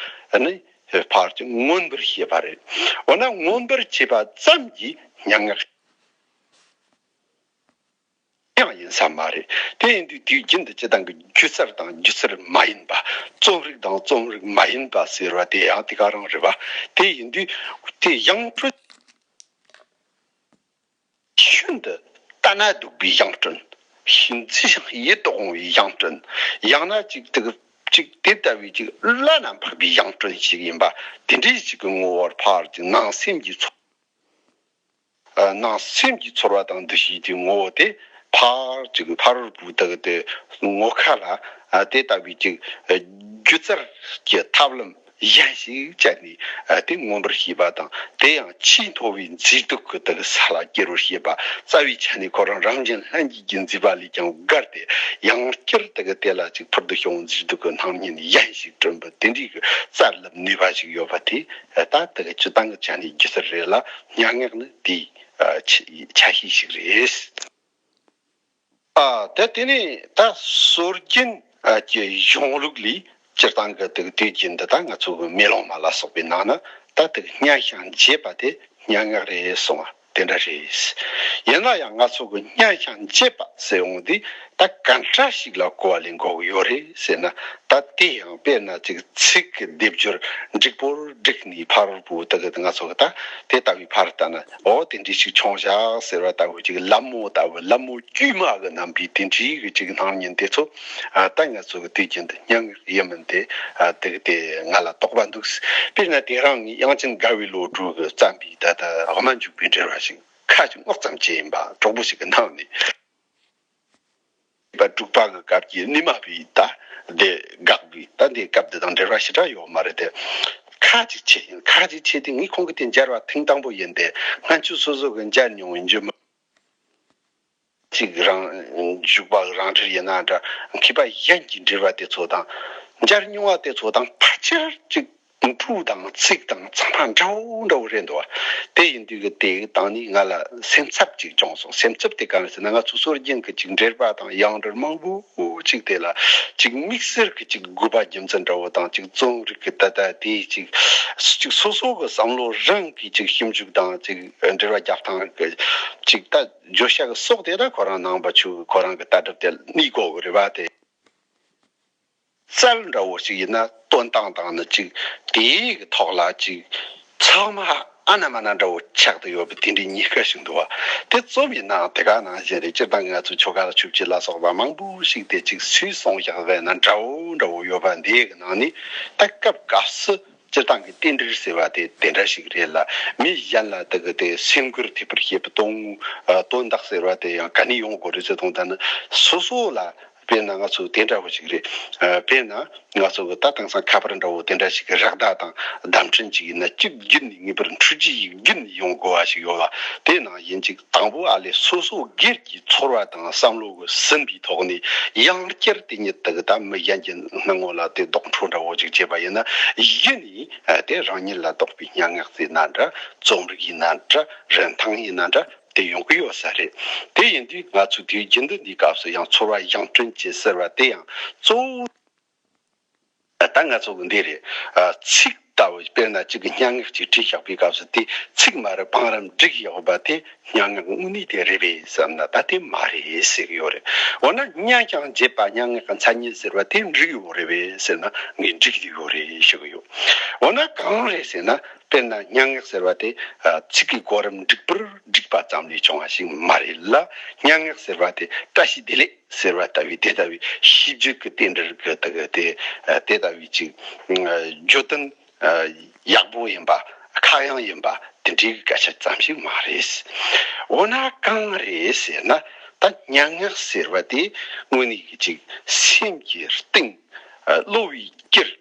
ནི་ཕར་ཅིག་མངོན་པར་བྱེད་པ་རེད། འོ་ན་མངོན་པར་བྱེད་པ་ཙམ་གྱིས་སྙན་ངག་ཡང་ཡིན་ས་མ་རེད། དེ་ཡིན་དུས་དུས་རྒྱུན་དུ་སྤྱིར་བཏང་གི་སྒྱུ་རྩལ་དང་སྒྱུ་རྩལ་མ་ཡིན་པ། རྩོམ་རིག་དང་རྩོམ་རིག་མ་ཡིན་པ་ཟེར་བ་དེ་ཡང་དེ་ག་རང་རེད་པ། དེ་ཡིན་དུས་དེ་ཡང་སྤྲོད། ཤིན་ཏུ་ལྟ་ན་སྡུག་པའི་ཡང་སྤྲོད། ཤིན་ཏུ་ཡིད་དུ་འོང་བའི་ཡང་སྤྲོད། ཡང་ན་ཅིག་དེ་ཅིག་དེ་ལྟ་བུའི་ཅིག་བླ་ན་མེད་པའི་ཡང་སྤྲོད་ཞིག་ཡིན་པ། དེ་འདྲའི་ཞིག་གི་ངོ་བོར་ཕར་ཅིག་ནང་སེམས་ཀྱི་ཚོར། ཨ་ནང་སེམས་ཀྱི་ཚོར་བ་དང་འདུ་ཤེས་ཀྱི་ངོ་བོ་དེ་ཕར་ཅིག་ཕ་རོལ་པོའི་དག་དེ་ངོ་ཁ་ལ་ཨ་དེ་ལྟ་བུའི་ཅིག་སྒྱུ་རྩལ་གྱི་ཐབས་ལམ་གཞན་ཞིག་སྤྱད་ནས་ཨ་དེ་མངོན་པར་བྱེད་པ་དང་། དེ་ཡང་ཆེས་མཐོ་བའི་མཛེས་སྡུག་གི་དག་ས་ལ་སྐྱེ་རུ་བྱེད་པ། རྩ་བའི་ཆ་ནས་ཁོ་རང་རང་བཞིན་ལྷན་སྐྱེས་ཀྱི་མཛེས་པ་ལས་ཀྱང་བརྒལ་ཏེ། ཡང་བསྐྱར་དག་དེ་ལ་ཅིག་ཕུལ་དུ་བྱུང་བའི་མཛེས་སྡུག་གི་སྣང་བརྙན་གཞན་ཞིག་བསྐྲུན་པ། དེ་འདྲའི་གི་རྩལ་ལ་ནུས་པ་ཞིག་ཡོད་པ་དེ་ད་དག་སྤྱིར་བཏང་གི་ཆ་ནས་སྒྱུ་རྩལ་རེད་ལ། སྙན་ངག་ནི་དེའི་ཆ་ཤས་ཤིག་རེད། ཨ་ད་དེ་ནས་ད་སྲོལ་རྒྱུན་གྱི་གཞུང་ལུགས་ལས་སྤྱིར་བཏང་གི་དེ་དུས་རྒྱུན་དུ་ད་ང་ཚོ་གི་མེ་ལོང་མ་ལ་སོགས་པའི་ནང་ན་ད་དེ་སྙན་ཞིང་འཇེབས་པ་དེ་སྙན་ངག་རེད་གསུང་བ་དེ་འདྲ་རེད། ཡིན་ན་ཡང་ང་ཚོ་གི་སྙན་ཞིང་འཇེབས་པ་ཟེར་འོང་དུས་ད་ག་འདྲ་ཞིག་ལ་གོ་བ་ལེན་དགོས་ཀྱི་ཡོད་རེད་ཟེར་ན། ད་དེ་ཡང་དཔེར་ན་ཅིག་ཚིག་གི་སྡེབ་སྦྱོར་འགྲིག་པོར་བསྒྲིགས་ནས་ཕ་རོལ་པོ་དག་གི་ང་ཚོ་གི་ད་དེ་ལྟ་བུའི་ཕར་ལྟ་ན། འོ་དེ་འདྲ་ཞིག་བྱུང་བཞག་ཟེར་བ་ལྟ་བུ་ཅིག་ལད་མོ་ལྟ་བུ། ལད་མོ་དཀྱུས་མ་གི་རྣམ་པའི་དེ་འདྲའི་གི་ཅིག་སྣང་བརྙན་དེ་ཚོ་ཨ་ད་ང་ཚོ་གི་དུས་རྒྱུན་དུ་སྙན་ངག་ཡིན་མིན་དེ་ཨ་དེ་གི་དེ་ང་ལ་དོགས་པ་འདུག། དཔེར་ན་དེ་རིང་ངས་དབྱངས་ཅན་དགའ་བའི་བློ་གྲོས་གི་བརྩམས་པའི་ད་ལྟ་དབུ་མ་འཇུག་པའི་འགྲེལ་བ་ཞིག་ཁ་ཅིག་སྔོག་ཙམ་བྱས་ཡིན་པ། གྲོགས་པོ་ཞིག་གི་ནང་ནས། པ་དྲུག་པ་གི་སྐབས་ཀྱི་རྙིང་མ་པའི་ད་དེ་དགག་པའི་ད་དེ་སྐབས་འདི་དང་འབྲེལ་བ་ཞེ་དྲག་ཡོད་མ་རེད་དེ། ཁ་ཅིག་ཆེ་ཡིན། ཁ་ཅིག་ཆེ་དེ་ངས་ཁོང་གི་དེ་མཇལ་བ་ཐེངས་དང་པོ་ཡིན་ཏེ། སྔན་ཆད་སོ་སོ་གི་མཇལ་མྱོང་བའི་འཇུ་མི་ཅིག་རང་བཞུགས་པ་རང་འགྲེལ་ཡིན་ན་འདྲ། མཁས་པ་གཞན་གྱི་འགྲེལ་བ་དེ་ཚོ་དང་མཇལ་མྱོང་བ་དེ་ཚོ་དང་ཕལ་ཆེར་ཅིག་འབྲུ་དང་ཚིག་དང་ཚང་མ་འདྲ་བོ་འདྲ་བོ་རེད་འདུག་བ། དེ་ཡིན་དུས་ཀྱི་དེའི་སྟེང་ནས་ང་ལ་སེམས་འཚབ་ཅིག་བྱུང་སོང་། སེམས་འཚབ་དེ་གང་རེད་ཟེར་ན། ང་ཚོ་སྲོལ་རྒྱུན་གྱི་ཅིག་འགྲེལ་པ་དང་ཡང་འགྲེལ་མང་པོ་ཅིག་དེ་ལ་ཅིག་དམིགས་བསལ་གྱི་ཅིག་དགོས་པ་རྒྱུ་མཚན་འདྲ་བོ་དང་། ཅིག་རྩོམ་རིག་གི་ད་ལྟ་དེའི་ཅིག་ཅིག་སོ་སོ་གི་བསམ་བློ་རང་གི་ཅིག་ཞིབ་འཇུག་དང་ཅིག་འགྲེལ་པ་རྒྱབ་སྟངས་ཀྱི་ཅིག་ད་བརྗོད་བྱ་གི་སྲོག་དེ་ད་ཁོ་རང་ནང་པ་ཆོས་ཁོ་རང་གི་ལྟ་གྲུབ་དེ་གནས་དགོས་གི་རེད་པ་དེ། རྩལ་འདྲ་བོ་ཞིག་ཡིན་ན་སྟོན་སྟངས་དང་ནི་ཅིག་དེའི་གི་ཐོག་ལ་ཅིག་ཚང་མ་ཨ་ན་མ་ན་འདྲ་བོ་ཆགས་བསྡད་ཡོད་པའི་དེ་འདྲའི་ཉེན་ཁ་ཞིག་འདུག་བ། དེ་རྩོམ་ཡིན་ནའང་དེ་ག་ནང་བཞིན་རེད། སྤྱིར་བཏང་ང་ཚོ་ཆོ་ག་ལ་ཆོས་བྱེད་ལ་སོགས་པ་མང་པོ་ཞིག་དེ་ཅིག་སུས་གསུངས་བཞག་པས་ན་འདྲ་བོ་འདྲ་བོ་ཡོད་པ། འདིའི་གི་ནང་ནས་ད་སྐབས་སྐབས་སུ་སྤྱིར་བཏང་གི་རྟེན་འབྲེལ་ཟེར་བ་དེ་དེ་འདྲ་ཞིག་རེད་ལ། མི་གཞན་ལ་དེ་གི་དེ་སེམས་འགུལ་ཐེབས་པར་བྱེད་པའི་དོན་དངོས་དོན་དག་ཟེར་བ་དེ་ཡང་ག་ནས་ཡོང་དགོས་རེད་ཟེར་དུས་ད་ནི་སོ་སོ་ལ། དཔེར་ན་ང་ཚོ་དེ་འདྲ་བོ་ཞིག་རེད། ཨ་དཔེར་ན་ང་ཚོ་གི་ད་དེང་སང་ཁ་པར་འདྲ་བོ་དེ་འདྲ་ཞིག་གི་རགས་བརྡ་དང་བརྡ་འཕྲིན་ཅིག་ཡིན་ན། གཅིག་བརྒྱུད་ནས་ངེས་པར་འཕྲུལ་ཆས་ཡིག་བརྒྱུད་ནས་ཡོང་དགོས་པ་ཞིག་ཡོད་ལ། དེ་ནང་བཞིན་ཅིག་དང་པོ་ཨ་ལས་སོ་སོ་སྒེར་གྱི་ཚོར་བ་དང་བསམ་བློ་གི་ཟིན་པའི་ཐོག་ནས། ཡང་བསྐྱར་དེ་ཉིད་དུ་གི་ད་མི་གཞན་གྱི་སྣང་ངོ་ལ་དེ་ལྡོག་འཕྲོ་འདྲ་བོ་ཅིག་བྱས་པ་ཡིན་ན། གཞི་ནས་ཨ་དེ་རང་ཉིད་ལ་གཏོགས་པའི་སྙན་ངག་ཡིན་ན་འདྲ། རྩོམ་རིག་ཡིན་ན་འདྲ། རིན་ཐང་ཡིན་ན་འདྲ། དེ་ཡོང་གི་ཡོད་ས་རེད། དེ་ཡིན་དུས་ང་ཚོས་དུས་རྒྱུན་དུ་འདིའི་སྐབས་སུ་ཡང་ཚོར་བ་བཞེངས་སྐྲུན་བྱེད་ཟེར་བ་དེ་ཡང་གཙོ་བོ། ད་ང་ཚོ་གི་འདི་རེད། ཨ། ཚིག་ལྟ་བུ་དཔེར་ན་གཅིག་གི་སྙན་ངག་ཅིག་བྲིས་བཞག་པའི་སྐབས་སུ་དེ་ཚིག་མ་རེད། བང་རིམ་བསྒྲིགས་ཡོད་པ་དེ་སྙན་ངག་དངོས་གནས་དེ་རེད་པས་བསམ་ན་ད་དེ་མ་རེད་ཟེར་གི་ཡོད་རེད། འོ་ན་སྙན་ཞིང་འཇེབས་པ་སྙན་ངག་གི་མཚན་ཉིད་ཟེར་བ་དེ་འགྲིག་ཡོད་རེད་པས་ཟེར་ན་ངས་འགྲིག་ཡོད་རེད་ཞུ་གི་ཡོད། འོ་ན་གང་རེད་ཟེར་ན། དཔེར་ན་སྙན་ངག་ཟེར་བ་དེ། ཨ། ཚིག་གི་གོ་རིམ་འགྲིག་པར་བསྒྲིགས་པ་ཙམ་ལས་བྱུང་བ་ཞིག་མ་རེད་ལ། སྙན་ངག་ཟེར་བ་དེ་བཀྲ་ཤིས་བདེ་ལེགས་ཟེར་བ་ལྟ་བུའི་དེ་ལྟ་བུའི་ཤིས་བརྗོད་ཀྱི་རྟེན་འབྲེལ་གྱི་དེ་གི་དེ་དེ་ལྟ་བུའི་ཅིག་བརྗོད་དོན་ཡག་པོ་ཡིན་པ། ཁ་གཡང་ཡིན་པ་དེ་འདྲའི་སྐད་ཆ་ཙམ་ཞིག་མ་རེད། འོ་ན་གང་རེད་ཟེར་ན། ད་སྙན་ངག་ཟེར་བ་དེ་དངོས་གནས་ཀྱི་ཅིག་སེམས་ཀྱི་གཏིང་། བློ་བའི་དཀྱིལ།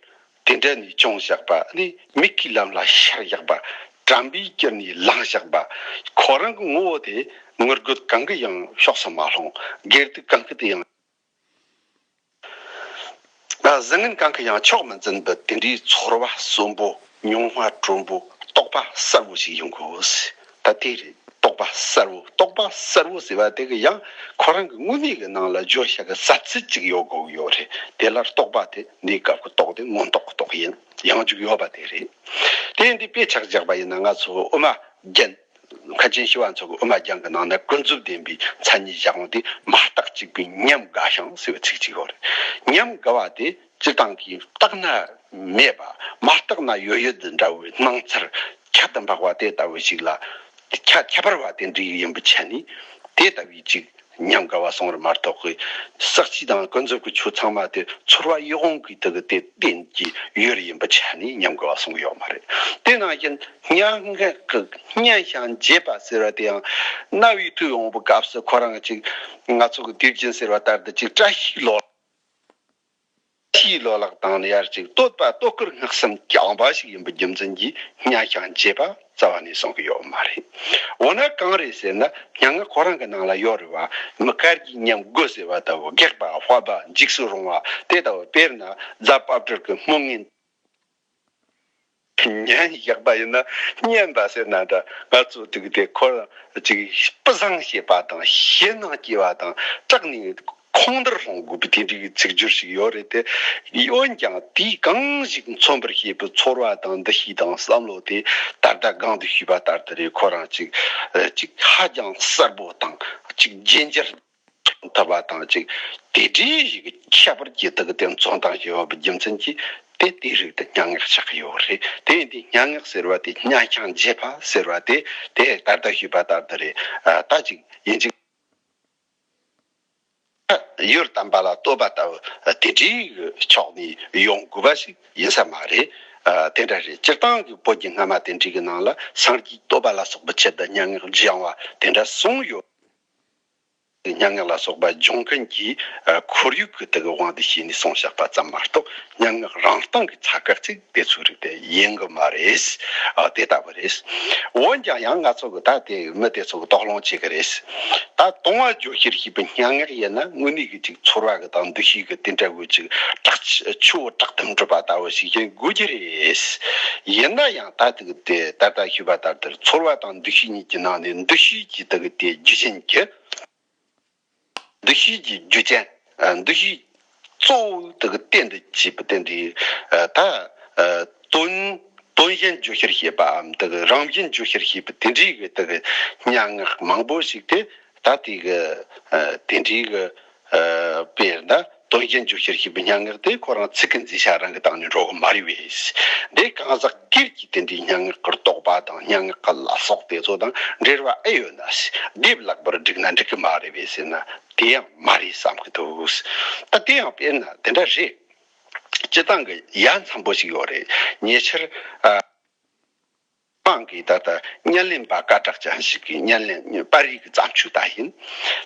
དེ་འདྲ་ནས་བྱུང་བཞག་པ་ནི་མིག་གི་ལམ་ལ་ཤར་བཞག་པ། དྲན་པའི་དཀྱིལ་ནས་ལངས་བཞག་པ། ཁོ་རང་གི་ངོ་བོ་དེ་ངུ་རྒོད་གང་གི་ཡང་ཕྱོགས་སུ་མ་ལྷུང་། སྒེར་སྡུག་གང་གི་དེ་ཡང་། ཨ། བཟང་ངན་གང་གི་ཡང་ཕྱོགས་མི་འཛིན་པའི་དེ་འདྲའི་ཚོར་བ་གསོན་པོ། མྱོང་བ་དྲོན་པོ། རྟོག་པ་གསལ་བོ་ཞིག་ཡོང་དགོས། ད་དེ་རེད། རྟོག་པ་གསལ་བོ། རྟོག་པ་གསལ་བོ་ཟེར་བ་དེ་གི་ཡང་ཁོ་རང་གི་དངོས་གནས་ཀྱི་ནང་ལ་བརྗོད་བྱ་གི་ཟབ་ཚད་ཅིག་ཡོད་དགོས་ཡོད་རེད། དེ་ལ་རྟོག་པ་དེ་འདིའི་སྐབས་ཀྱི་རྟོག་དེ་མངོན་རྟོགས་ཀྱི་རྟོག་ཡིན། ཡང་འཇུག་ཡོད་པ་དེ་རེད། དེ་ཡིན་དུས་དཔེ་ཆ་བཞག་པ་ཡིན་ན་ང་ཚོ་དབུ་མ་རྒྱན། མཁན་ཆེན་ཞི་བ་འཚོ་གི་དབུ་མ་རྒྱན་གྱི་ནང་ན་ཀུན་རྫོབ་བདེན་པའི་མཚན་ཉིད་བཞག་ཡོང་དུས་མ་བརྟགས་གཅིག་པུས་ཉམས་དགའ་ཞིང་ཟེར་བའི་ཚིག་ཅིག་ཡོད་རེད། ཉམས་དགའ་བ་དེ། སྤྱིར་བཏང་གིས་བརྟགས་ན་མེད་པ། མ་བརྟགས་ན་ཡོད་ཡོད་འདྲ་བའི་སྣང་ཚུལ་ཁྱད་དུ་འཕགས་པ་དེ་ལྟ་བུ་ཞིག་ལ། ཁྱད་ཁྱད་པར་བ་དེ་འདྲ་ཡིན་པའི་ཆ་ནས་དེ་ལྟ་བུའི་ཅིག་ཉམས་དགའ་བ་གསུངས་རེད་མ་གཏོགས་ཀྱི། ཟག་བཅས་དང་ཀུན་རྫོབ་ཀྱི་ཆོས་ཚང་མ་དེ་ཚོར་བ་ཡིད་དབང་གིས་དེ་གི་དེ་བརྟེན་གྱི་ཡོད་ཡིན་པའི་ཆ་ནས་ཉམས་དགའ་བ་གསུངས་ཡོད་མ་རེད། དེ་ནང་བཞིན་སྙན་ངག་གི་སྙན་ཞིང་འཇེབས་པ་ཟེར་བ་དེ་ཡང་རྣ་བའི་ཐོས་ཡོང་བའི་སྐབས་སུ་ཁོ་རང་ཅིག་ང་ཚོ་གི་དུས་རྒྱུན་ཟེར་བ་ལྟར་དུ་ཅིག་བཀྲ་ཤིས་ལོ། ཕྱིའི་ལོ་ལེགས་དང་ནི་ཡར་ཅིག་བསྟོད་པ་བསྟོད་བསྐུལ་བསྔགས་བསམ་བསྐྱངས་པ་ཞིག་ཡིན་པའི་རྒྱུ་མཚན་གྱིས་སྙན་ཞིང་འཇེབས་པ་རྩ་བ་ནས་གསུང་གི་ཡོད་མ་རེད། འོ་ན་གང་རེད་ཟེར་ན་སྙན་ངག་ཁོ་རང་གི་ནང་ལ་ཡོད་རེད་བ། མི་དཀར་གྱི་ཉམས་དགོད་ཟེར་བ་ལྟ་བུ་སྒེག་པ་དཔའ་བ་འཇིགས་སུ་རུང་བ་དེ་ལྟ་བུ་དཔེར་ན་རྫ་དཔལ་སྤྲུལ་གྱི་སྨོན་ངན། ཉན་བཞག་པ་ཡིན་ན་སྙན་པ་ཟེར་ན་འདྲ། ང་ཚོ་དེ་གི་དེ་ཁོ་རང་ཅིག་སྤུ་བཟང་བྱེད་པ་དང་ཞེད་སྣང་སྐྱེ་བ་དང་སྐྲག་ནས་ཁོང་འདར་སློང་དགོས་པའི་དེ་འདྲའི་ཚིག་སྦྱོར་ཞིག་ཡོད་རེད་དེ། འོན་ཀྱང་དེས་གང་ཞིག་མཚོན་པར་བྱེད་པའི་ཚོར་བ་དང་འདུ་ཤེས་དང་བསམ་བློ་དེ་ད་ལྟ་གོང་དུ་ཞུས་པ་ལྟར་དུ་རེད། ཁོ་རང་ཅིག་ཅིག་ཧ་ཅང་གསལ་པོ་དང་ཅིག་རྗེན་རྒྱུར་ཐུབ་པ་དང་ཅིག་དེ་འདྲའི་ཞིག་ཁྱད་པར་གྱི་དག་དེ་མཚོན་སྟངས་ཞིག་ཡོད་པའི་རྒྱུ་མཚན་གྱིས་དེ་དེའི་རིགས་དེ་སྙན་ངག་ཆགས་ཀྱི་ཡོད་རེད། དེ་ཡིན་དུས་སྙན་ངག་ཟེར་བ་དེ་སྙན་ཞིང་འཇེབས་པ་ཟེར་བ་དེ་དེ་ད་ལྟ་ཞུས་པ་ལྟར་དུ་རེད། ད་ཅིག་ཡིན་ཅིག་ཡུལ་དམ་པ་ལ་བསྟོད་པ་ལྟ་བུ་དེ་འདྲའི་ཕྱོགས་ནས་ཡོང་དགོས་པ་ཞིག་ཡིན་ས་མ་རེད། དེ་འདྲ་རེད། སྤྱིར་བཏང་གི་བོད་ཀྱི་སྔ་མ་དེ་འདྲའི་གི་ནང་ལ་སངས་རྒྱས་བསྟོད་པ་ལ་སོགས་པའི་ཆེད་དུ་སྙན་ངག་སྦྱངས་པ་དེ་འདྲ་གསུངས་ཡོད། སྙན་ངག་ལ་སོགས་པ་སྦྱོང་མཁན་གྱི་ཁོར་ཡུག་གི་དེ་གི་དབང་དུ་བྱས་ནས་གསུངས་བཞག་པ་ཙམ་མ་གཏོགས་སྙན་ངག་རང་སྟེང་གི་ཚ་ཁག་ཅིག་དེ་ཚོའི་རིགས་དེ་ཡིན་གི་མ་རེད། ཨ། དེ་ལྟ་བུ་རེད། འོན་ཀྱང་ཡང་ང་ཚོ་གི་ད་དེ་མི་དེ་ཚོ་གི་དོགས་སློང་བྱེད་གི་རེད། ད་དུང་བ་བརྗོད་གཞིར་བྱས་པའི་སྙན་ངག་ཡིན་ན་དངོས་གནས་ཀྱི་ཅིག་ཚོར་བ་གི་དང་འདུ་ཤེས་གི་དེ་འདྲ་བོ་ཅིག་དྲག་ཆུ་བོ་དྲག་ཏུ་འགྲོ་བ་ལྟ་བུ་ཞིག་ཡིན་དགོས་ཀྱི་རེད། ཡིན་ན་ཡང་ད་དེ་གི་དེ་ད་ལྟ་ཞུས་པ་ལྟར་དུ་ཚོར་བ་དང་འདུ་ཤེས་གཉིས་ཀྱི་ནང་ནས་འདུ་ཤེས་ཀྱི་དེ་གི་དེ་རྒྱུ་ཅན་གྱི། འདུ་ཤེས་ཀྱི་རྒྱུ་ཅན། ཨ། འདུ་ཤེས་གཙོ་བོ་དེ་གི་རྟེན་དུ་བྱས་པའི་རྟེན་འབྲེལ། ཨ། ད། ཨ། དོན། དོན་གཞན་བརྗོད་གཞིར་བྱེད་པའམ་དེ་གི་རང་བཞིན་བརྗོད་གཞིར་བྱེད་པའི་དེ་འདྲའི་གི་དེ་གི་སྙན་ངག་མང་པོ་ཞིག་དེ་ད་དེ་གི། ཨ། དེ་འདྲའི་གི། ཨ། དཔེར་ན་དོན་གཞན་བརྗོད་གཞིར་བྱེད་པའི་སྙན་ངག་དེ་ཁོ་རང་ཚིག་གི་མཛེས་ཆ་རང་གི་སྟེང་ནས་འགྲོ་གི་མ་རེད་པས། འདི་གང་ཟག་སྒེར་གྱི་དེ་འདྲའི་སྙན་ངག་གི་རྟོག་པ་དང་སྙན་ངག་གི་ལ་སོགས་དེ་ཚོ་དང་འབྲེལ་བ་ཨེ་ཡོད་ན། སྡེབ་ལེགས་པར་བསྒྲིགས་ན་འགྲིག་གི་མ་རེད་པས་ཟེར་ན་དེ་ཡང་མ་རེད་བསམ་གི་འདུག། ད་དེ་ཡང་དཔེར་ན་དེ་འདྲ་རེད། སྤྱིར་བཏང་གི་ཡ་མཚན་པོ་ཞིག་ཡོད་རེད། ཉེ་ཆར། ཨ། སྤང་གི་ད་ལྟ་བརྙན་ལེན་པ་སྐད་གྲགས་ཅན་ཞིག་གིས་བརྙན་ལེན། པར་རིས་ཀྱི་བརྩམས་ཆོས་ད་ཡིན།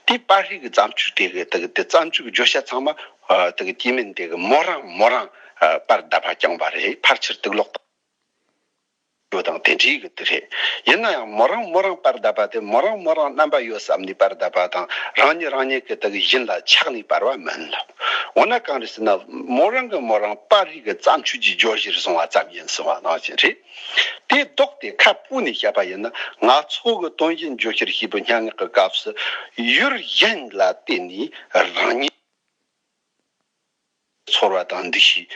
དེ་པར་རིས་ཀྱི་བརྩམས་ཆོས་དེ་གི་དེ་གི་དེ་བརྩམས་ཆོས་ཀྱི་བརྗོད་བྱ་ཚང་མ། ཨ། དེ་གི་སྐྱེ་དམན་དེ་གི་མོ་རང་མོ་རང་། ཨ། པར་བརྡབས་པ་བརྐྱངས་པ་རེད། ཕལ་ཆེར་དུག་ལོག་དང་། ཡོད་དང་དེ་འདྲའི་གི་དེ་རེད། ཡིན་ན་ཡང་མོ་རང་མོ་རང་པར་བསྡད་པ་དེ་མོ་རང་མོ་རང་རྣམ་པ་ཡོད་བསམ་ནས་པར་བསྡད་པ་དང་རང་ཉིད་རང་ཉིད་ཀྱི་དེ་གི་བཞིན་ལ་ཆགས་ནས་པར་བ་མིན་ལ། འོ་ན་གང་རེད་ཟེར་ན་མོ་རང་གི་མོ་རང་པར་རིས་ཀྱི་བརྩམས་ཆོས་ཀྱི་བརྗོད་གཞིར་བཟུང་བ་ཙམ་ཡིན་གསུང་བ་ནང་བཞིན་རེད། དེ་ལྡོག་སྟེ་ཁ་སྤུ་ནས་བཤད་པ་ཡིན་ན་ང་ཚོ་གི་དོན་གཞན་བརྗོད་གཞིར་བྱས་པའི་སྙན་ངག་གི་སྐབས་སུ་ཡུལ་གཞན་ལ་བརྟེན་ནས་རང་ཉིད། ཚོར་བ་དང་འདུ་ཤེས་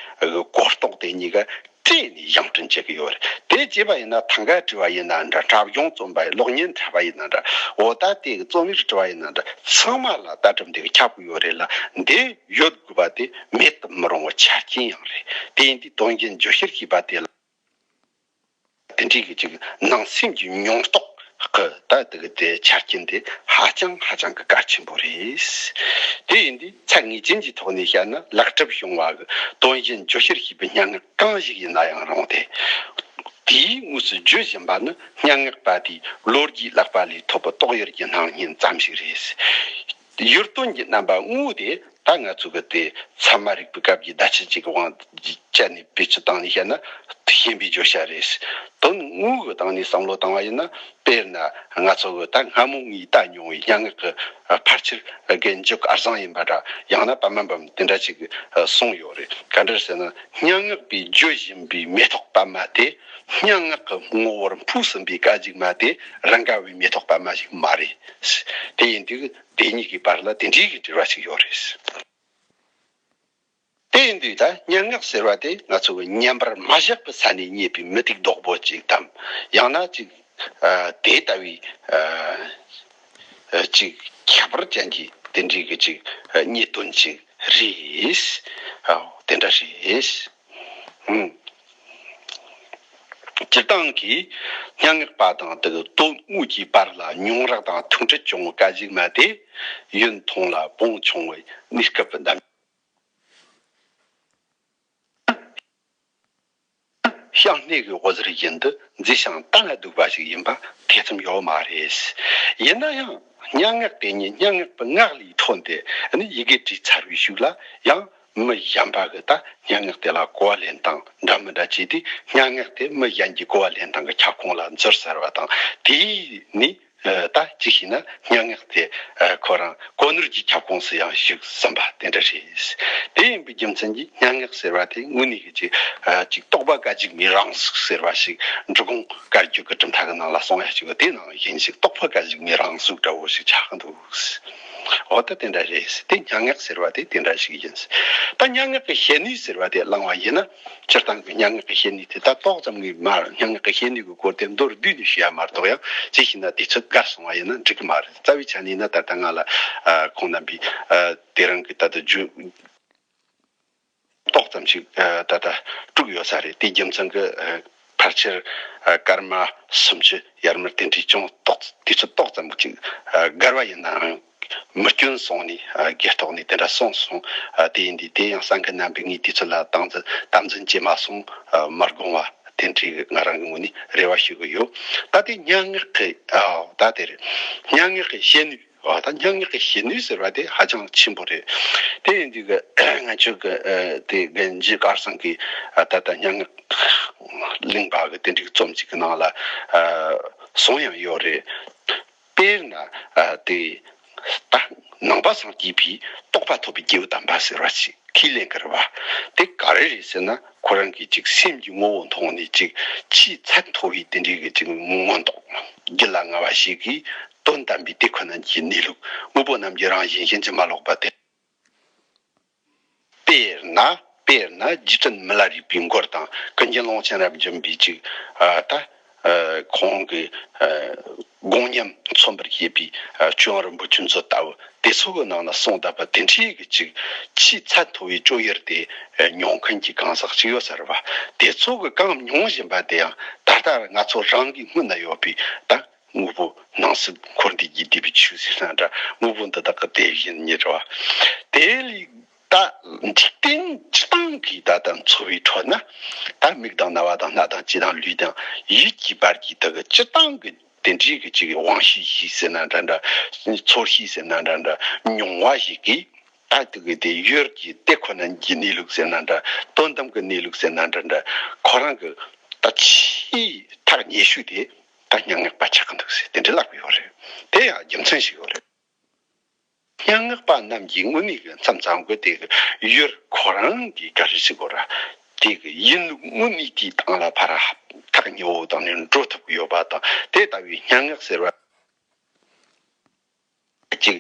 གོ་རྟོགས་དེ་གཉིས་ཀ་སྤྲད་ནས་བཞེངས་སྐྲུན་བྱེད་ཀྱི་ཡོད་རེད། དེ་བྱས་པ་ཡིན་ན་ཐང་ག་བྲིས་པ་ཡིན་ན་འདྲ། འཁྲབ་གཞུང་རྩོམ་པ་ཡིན། གློག་བརྙན་འཁྲབ་པ་ཡིན་ན་འདྲ། འོ་ད་དེ་རྩོམ་ཡིག་བྲིས་པ་ཡིན་ན་འདྲ། ཚང་མ་ལ་ལྟ་གྲུབ་འདི་གི་ཁྱབ་ཀྱི་ཡོད་རེད་ལ། འདི་ཡོད་དགོས་པ་དེ་མེད་དུ་མི་རུང་བའི་ཆ་རྐྱེན་ཡང་རེད། དེ་ཡིན་དུས་དོན་གཞན་བརྗོད་གཞིར་བྱས་པ་དེ་ལ། དེ་འདྲའི་གི་ཅིག་ནང་སེམས་ཀྱི་མྱོང་རྟོག་གི་ད་དེ་གི་དེ་ཆ་རྐྱེན་དེ་ཧ་ཅང་ཧ་ཅང་གི་གལ་ཆེན་པོ་རེད། དེ་ཡིན་དུས་ཚད་ངེས་ཅན་གྱི་ཐོག་ནས་བཤད་ན་ལེགས་གྲུབ་བྱུང་བ་གི་དོན་གཞན་བརྗོད་གཞིར་བྱས་པའི་སྙན་ངག་གང་ཞིག་ཡིན་ན་ཡང་རུང་སྟེ། དེའི་དངོས་སུ་བརྗོད་བཞིན་པ་ནི་སྙན་ངག་པ་དེའི་ལོ་རྒྱུས་བཀླགས་པ་ལས་ཐོབ་པའི་རྟོགས་ཡུལ་གྱི་སྣང་བརྙན་ཙམ་ཞིག་རེད། ཡུལ་དོན་གྱི་རྣམ་པ་དངོས་དེ་ད་ང་ཚོ་གི་དེ་ཚད་མ་རིག་པའི་སྐབས་ཀྱི་བརྡ་ཆད་ཅིག་གི་དབང་སྤྱད་ནས་བེད་སྤྱོད་བཏང་ནས་བཤད་ན་ཞན་པའི་བརྗོད་བྱ་རེད། དོན་དངོས་ཀྱི་སྟེང་ནས་བསམ་བློ་བཏང་བ་ཡིན་ན་དཔེར་ན་ང་ཚོ་གི་ད་སྔ་མོ་ངས་ལྟ་མྱོང་བའི་སྙན་ངག་གི་ཕལ་ཆེར་རྒན་འཇུག་ཨར་བཟང་ཡིན་པ་འདྲ། ཡང་ན་པདྨ་འབུམ་དེ་འདྲ་ཅིག་གསུངས་ཡོད་རེད། ག་འདྲ་ཟེར་ན་སྙན་ངག་པས་བརྗོད་བཞིན་པའི་མེ་ཏོག་པདྨ་དེ་སྙན་ངག་གི་ངོ་བོར་འཕོས་ཟིན་པའི་སྐད་ཅིག་མ་དེ་རང་ག་བའི་མེ་ཏོག་པདྨ་ཞིག་མ་རེད། དེ་ཡིན་དུས་དེ་གཉིས་ཀྱི་བར་ལ་དེ་འདྲའི་གི་འབྲེལ་བ་ཞིག་ཡོད་རེད། དེ་ཡིན་དུས་ད་སྙན་ངག་ཟེར་བ་དེ་ང་ཚོ་གི་ཉན་པར་མ་བཞག་པའི་ས་ནས་རྙེད་པའི་མུ་ཏིག་རྡོག་པོ་ཅིག་དམ། ཡང་ན་ཅིག་ཨ་དེ་ལྟ་བུའི་ཨ་ཨ་ཅིག་ཁྱད་པར་ཅན་གྱི་དེ་འདྲའི་གི་ཅིག་ཨ་རྙེད་དོན་ཅིག་རེད། ཨ་དེ་འདྲ་རེད། ཨང་། སྤྱིར་བཏང་གི་སྙན་ངག་པ་དང་དེ་གི་དོན་དངོས་ཀྱི་བར་ལ་མྱོང་རག་དང་མཐུན་སྒྲིལ་བྱུང་བའི་སྐད་ཅིག་མ་དེ་ཡུན་ཐུང་ལ་བོངས་ཆུང་བའི་གནས་སྐབས་འདམ། ཤིང་སྣེ་གི་འོད་ཟེར་བཞིན་དུ་མཛེས་ཤིང་བལྟ་ན་སྡུག་པ་ཞིག་ཡིན་པ་ཐེ་ཚོམ་ཡོད་མ་རེད། ཡིན་ན་ཡང་སྙན་ངག་དེ་ཉིད་སྙན་ངག་པའི་ངག་ལས་ཐོན་ཏེ་ནི་ཡི་གེ་བྲིས་ཚར་བའི་ཤུགས་ལ་ཡང་མི་གཞན་པ་གི་ད་སྙན་ངག་དེ་ལ་གོ་བ་ལེན་སྟངས་འདྲ་མི་འདྲ་བྱས་ཏེ་སྙན་ངག་དེ་མི་གཞན་གྱི་གོ་བ་ལེན་སྟངས་ཀྱི་ཁྱབ་ཁོངས་ལ་འཛུལ་ཚར་བ་དང་དེས་ནི། ད་ཅི་ཞིག་ན་སྙན་ངག་དེ་ཁོ་རང་གོ་ནོར་གྱི་ཁྱབ་ཁོངས་སུ་ཡང་ཞུགས་ཟིན་པ་དེ་འདྲ་རེད། དེ་ཡིན་པའི་རྒྱུ་མཚན་གྱིས་སྙན་ངག་ཟེར་བ་དེ་དངོས་གནས་ཀྱི་ཅིག་ཅིག་རྟོག་པ་སྐད་ཅིག་མའི་རང་གཟུགས་ཟེར་བ་ཞིག་འབྲི་གུང་བཀའ་བརྒྱུད་ཀྱི་གྲུབ་མཐའ་གི་ནང་ལ་གསུངས་ཡ་ཞིག་དེ་ནང་བཞིན་ཞིག་རྟོག་པ་སྐད་ཅིག་མའི་རང་གཟུགས་འདྲ་བོ་ཞིག་ཆགས་ཀྱི་འདུག་འོ་ད་དེ་འདྲ་རེད། དེ་སྙན་ངག་ཟེར་བ་དེ་དེ་འདྲ་ཞིག་ཡིན། ད་སྙན་ངག་གི་བཤད་ནུས་ཟེར་བ་དེ་བླངས་བ་ཡིན་ན། སྤྱིར་བཏང་གི་སྙན་ངག་གི་བཤད་ནུས་དེ་ད་ཏོག་ཙམ་གྱིས་མར་སྙན་ངག་གི་བཤད་ནུས་ཀྱི་སྐོར་དེ་མདོར་བསྡུས་ནས་ཞུ་ཡ་མ་གཏོགས་ཡང་ཅི་ཞིག་ན་དུས་ཚོད་འགའ་སོང་བ་ཡིན་ན་འགྲིག་གི་མ་རེད། རྩ་བའི་ཆ་ནས་ན་ད་ལྟ་ང་ལ་ཁོང་རྣམ་པས་དེ་རིང་གི་ད་ལྟ་རྒྱུ་ཏོག་ཙམ་ཞིག་ད་ལྟ་དཀྲུགས་ཡོད་ས་རེད། དེའི་རྒྱུ་མཚན་གྱིས་ཕལ་ཆེར་སྐར་མ་སུམ་ཅུ་ཡར་མར་དེ་འདྲའི་ཅུང་ཏོག་དུས་ཚོད་ཏོག་ཙམ་ཅིག་འགལ་བ་ཡིན་ནའང་མི་སྐྱོན་སོང་ནས་སྒེར་ཐོག་ནས་དེ་འདྲ་གསུངས་སོང་། དེ་ཡིན་དུས་དེ་ཡང་གསན་མཁན་རྣམ་པས་ངའི་དུས་ཚོད་ལ་དམ་འཛིན་དམ་འཛིན་བྱེད་མ་སོང་མ་དགོངས་པ་དེ་འདྲའི་ང་རང་གི་ངོས་ནས་རེ་བ་ཞུ་གི་ཡོད། ད་དེ་སྙན་ངག་གི་ཨ་ད་དེ་རེད། སྙན་ངག་གི་བཤད་ནུས། འོ་ད་སྙན་ངག་གི་བཤད་ནུས་ཟེར་བ་དེ་ཧ་ཅང་ཆེན་པོ་རེད། དེ་ཡིན་དུས་ཀྱི་ང་ཚོ་གི་དེ་རྒན་རྒྱ་གར་ཚང་གི་ད་ལྟ་སྙན་ངག་གླིང་པ་གི་དེ་འདྲའི་རྩོམ་ཅིག་གི་ནང་ལ་གསུངས་ཡང་ཡོད་རེད། དཔེར་ན་དེ་ད་ནང་པ་སངས་རྒྱས་པའི་རྟོགས་པ་ཐོབ་པའི་རྒྱལ་བོ་དམ་པ་ཟེར་བ་ཅིག་ཁས་ལེན་གི་རེད་བ། དེ་ག་རེ་རེད་ཟེར་ན་ཁོ་རང་གིས་ཅིག་སེམས་ཀྱི་ངོ་བོ་མཐོང་ནས་ཅིག་ཆེས་ཚད་མཐོ་བའི་དེ་འདྲའི་གི་ཅིག་མངོན་རྟོགས། རྒྱུད་ལ་མངའ་བ་ཞིག་གིས་དོན་དམ་པའི་དེ་ཁོ་ན་གྱི་གནས་ལུགས་དངོས་པོ་རྣམས་ཀྱི་རང་བཞིན་ཕྱིན་ཅི་མ་ལོག་པ་དེ། དཔེར་ན་དཔེར་ན་རྗེ་བཙུན་མི་ལ་རས་པའི་མགུར་དང་ཀུན་མཁྱེན་ཀློང་ཆེན་རབ་འབྱམས་པའི་ཅིག་ད་ཁོང་གི་དགོངས་ཉམས་མཚོན་པར་བྱེད་པའི་ཆོས་དབྱིངས་རིན་པོ་ཆེ་མཚོན་ལྟ་བུ་དེ་ཚོ་གི་ནང་ན་གསུངས་བསྡད་པ་དེ་འདྲའི་གི་ཅིག་ཆེས་ཚད་མཐོ་བའི་སྤྱོད་ཡུལ་དེ་མྱོང་མཁན་གྱི་གང་ཟག་ཅིག་ཡོད་ས་རེད་བ། དེ་ཚོ་གི་གང་མྱོང་བཞིན་པ་དེ་ཡང་ད་ལྟ་ང་ཚོ་རང་གི་སྔུན་ན་ཡོད་པའི་ད་དངོས་པོ་སྣང་སྲིད་འཁོར་འདས་ཀྱི་སྡེ་པའི་ཆོས་ཟེར་ན་འདྲ། དངོས་པོ་འདི་དག་གི་དེ་བཞིན་ཉིད་རེད་བ། དེ་ལས་ད་འཇིག་རྟེན་སྤྱི་བཏང་གི་ད་ལྟ་འཚོ་བའི་ཁྲོད་ན་ད་མིག་དང་རྣ་བ་དང་སྣ་དང་ལྕེ་དང་ལུས་དང་ཡིད་ཀྱི་བར་གྱི་དག་གི་སྤྱི་བཏང་གི་དེ་འདྲའི་གི་ཅིག་དབང་ཤེས་ཤིག་ཟེར་ན་འདྲ་འདྲ། ཚོར་ཤེས་ཟེར་ན་འདྲ་འདྲ། མྱོང་བ་ཞིག་གིས་ད་དེ་གི་དེ་ཡུལ་གྱི་དེ་ཁོ་ན་གྱི་གནས་ལུགས་ཟེར་ན་འདྲ། དོན་དམ་གྱི་གནས་ལུགས་ཟེར་ན་འདྲ་འདྲ། ཁོ་རང་གི་ད་ཆེས་ ཨི་ཐག་ཉེ་ཤོས་དེ་ད་སྙན་ངག་པ་ཆགས་ཀྱི་འདུག་ཟེར་དེ་འདྲ་ལབ་ཀྱི་ཡོད་རེད། དེ་ཡང་རྒྱུ་མཚན་ཞིག་ཡོད་རེད། སྙན་ངག་པ་རྣམས་ཀྱིས་དངོས་གནས་ཀྱི་མཚམས་མཚམས་ཀྱི་དེ་གི་ཡུལ་ཁོ་རང་གི་ག་རེ་ཟེར་དགོས་ར། དེ་གི་ཡིན་ལུགས་དངོས་གནས་དེའི་སྟེང་ལ་ཕར་ཐག་ཉེ་བོ་དང་ནི་འགྲོ་ཐུབ་ཀྱི་ཡོད་པ་དང་། དེ་ལྟ་བུའི་སྙན་ངག་ཟེར་བ་ཅིག་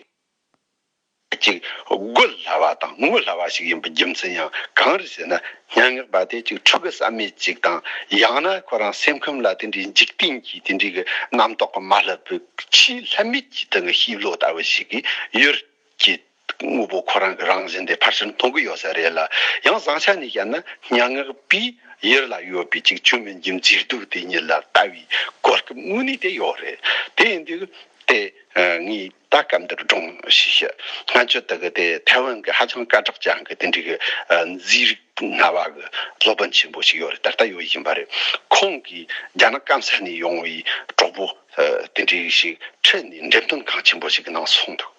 ཅིག་དགོད་སླ་བ་དང་ངུ་སླ་བ་ཞིག་ཡིན་པའི་རྒྱུ་མཚན་ཡང་གང་རེད་ཟེར་ན། སྙན་ངག་པ་དེ་ཅིག་ཕྲུ་གུ་བསམ་མེད་ཅིག་དང་། ཡང་ན་ཁོ་རང་སེམས་ཁམས་ལ་དེ་འདྲའི་འཇིག་རྟེན་གྱི་དེ་འདྲའི་གི་རྣམ་རྟོག་གི་མ་བསླབས་པའི་ཆེས་ལྷད་མེད་ཀྱི་དེ་གི་ཤེས་བློ་ལྟ་བུ་ཞིག་གིས་ཡུལ་གྱི་དངོས་པོ་ཁོ་རང་གི་རང་བཞིན་དེ་ཕལ་ཆེར་མཐོང་གི་ཡོད་ས་རེད་ལ། ཡང་བཟང་ཆ་ནས་བཤད་ན་སྙན་ངག་པས་ཡུལ་ལ་ཡོད་པའི་ཅིག་བཅོས་མིན་གྱི་མཛེས་སྡུག་དེ་ཉིད་ལ་ལྟ་བའི་གོ་སྐབས་དངོས་གནས་དེ་ཡོད་རེད། དེ་ཡིན་དུས་དེ་ངས་ད་སྐབས་འདིར་སྒྲུང་ཞིག་བཤད། སྔ་ཆད་དེ་གི་དེ་ཐའེ་ཝན་གི་ཧ་ཅང་སྐད་གྲགས་ཅན་གི་དེ་འདྲའི་གི་མཛེས་རིག་སྣ་བ་གི་སློབ་དཔོན་ཆེན་པོ་ཞིག་ཡོད་རེད། ད་ལྟ་ཡོད་བཞིན་པ་རེད། ཁོང་གིས་རྒྱ་ནག་སྐམ་ས་ནས་ཡོང་བའི་གྲོགས་པོ་དེ་འདྲའི་ཞིག་ཁྲིད་ནས་འགྲེམས་སྟོན་ཁང་ཆེན་པོ་ཞིག་གི་ནང་སོང་འདུག་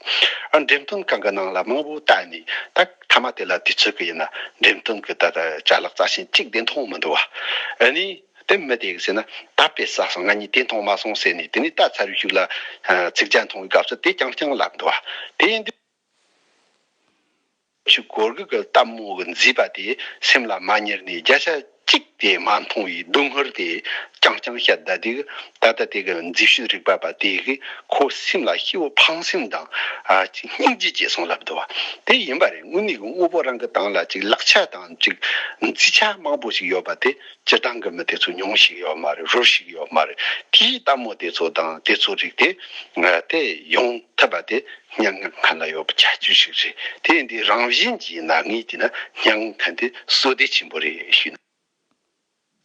ཨ། འགྲེམས་སྟོན་ཁང་གི་ནང་ལ་མང་པོ་བལྟས་ནས། ད་མཐའ་མ་དེ་ལ་དུས་ཚོད་ཀྱི་ཡིན་ན་འགྲེམས་སྟོན་གྱི་ད་ལྟ་ཅ་ལག་རྩ་ཆེན་གཅིག་དེ་མཐོང་མི་འདུག་བ། ཨ་ནི་དེ་མི་དེ་ཟེར་ན། ད་དཔེ་བསགས་སོང་། ང་གཉིས་དེ་མཐོང་མ་སོང་ཟེར་ནས། དེ་ནས་ད་ཚར་བའི་ཤུགས་ལ་ཚིག་རྒྱན་མཐོང་བའི་སྐབས་སུ་དེ་རྐྱང་རྐྱང་ལབ་འདུག་བ། དེ་ཡིན་དུས་ཆུ་གོར་གི་གི་སྟག་མོ་གི་མཛེས་པ་དེ་སེམས་ལ་མ་ཉར་ནས། བརྒྱ་ཆ་གཅིག་དེ་མ་མཐོང་བའི་སྡུག་བསྔལ་དེ་རྐྱང་རྐྱང་བཤད། ད་དེ་གི་ད་ལྟ་དེ་གི་མཛེས་དཔྱོད་རིག་པ་པ་དེ་གི་ཁོ་སེམས་ལ་སྐྱིད་པོ་ཕངས་སེམས་དང་། ཨ། སྙིང་རྗེ་སྐྱེས་སོང་ལབ་འདུག་བ། དེ་ཡིན་པ་རེད། དངོས་གནས་ཀྱི་དངོས་པོ་རང་གི་སྟེང་ལ་ཅིག་ལག་ཆ་དང་ཅིག་མཛེས་ཆ་མང་པོ་ཞིག་ཡོད་པ་དེ་སྤྱིར་བཏང་གི་མི་དེ་ཚོ་མྱོང་ཤེས་ཡོད་མ་རེད། རོལ་ཤེས་ཡོད་མ་རེད། དེའི་སྟག་མོ་དེ་ཚོ་དང་དེ་ཚོ་རིགས་དེ་དེ་ཡོང་ཐུབ་པ་དེ་སྙན་ངག་མཁན་ལ་ཡོད་པའི་ཁྱད་ཆོས་ཤིག་རེད། དེ་ཡིན་དུས་རང་བཞིན་གྱིས་ན་ངས་བལྟས་ན་སྙན་ངག་མཁན་དེ་བསོད་བདེ་ཆེན་པོ་རེད་ཞུས་ན།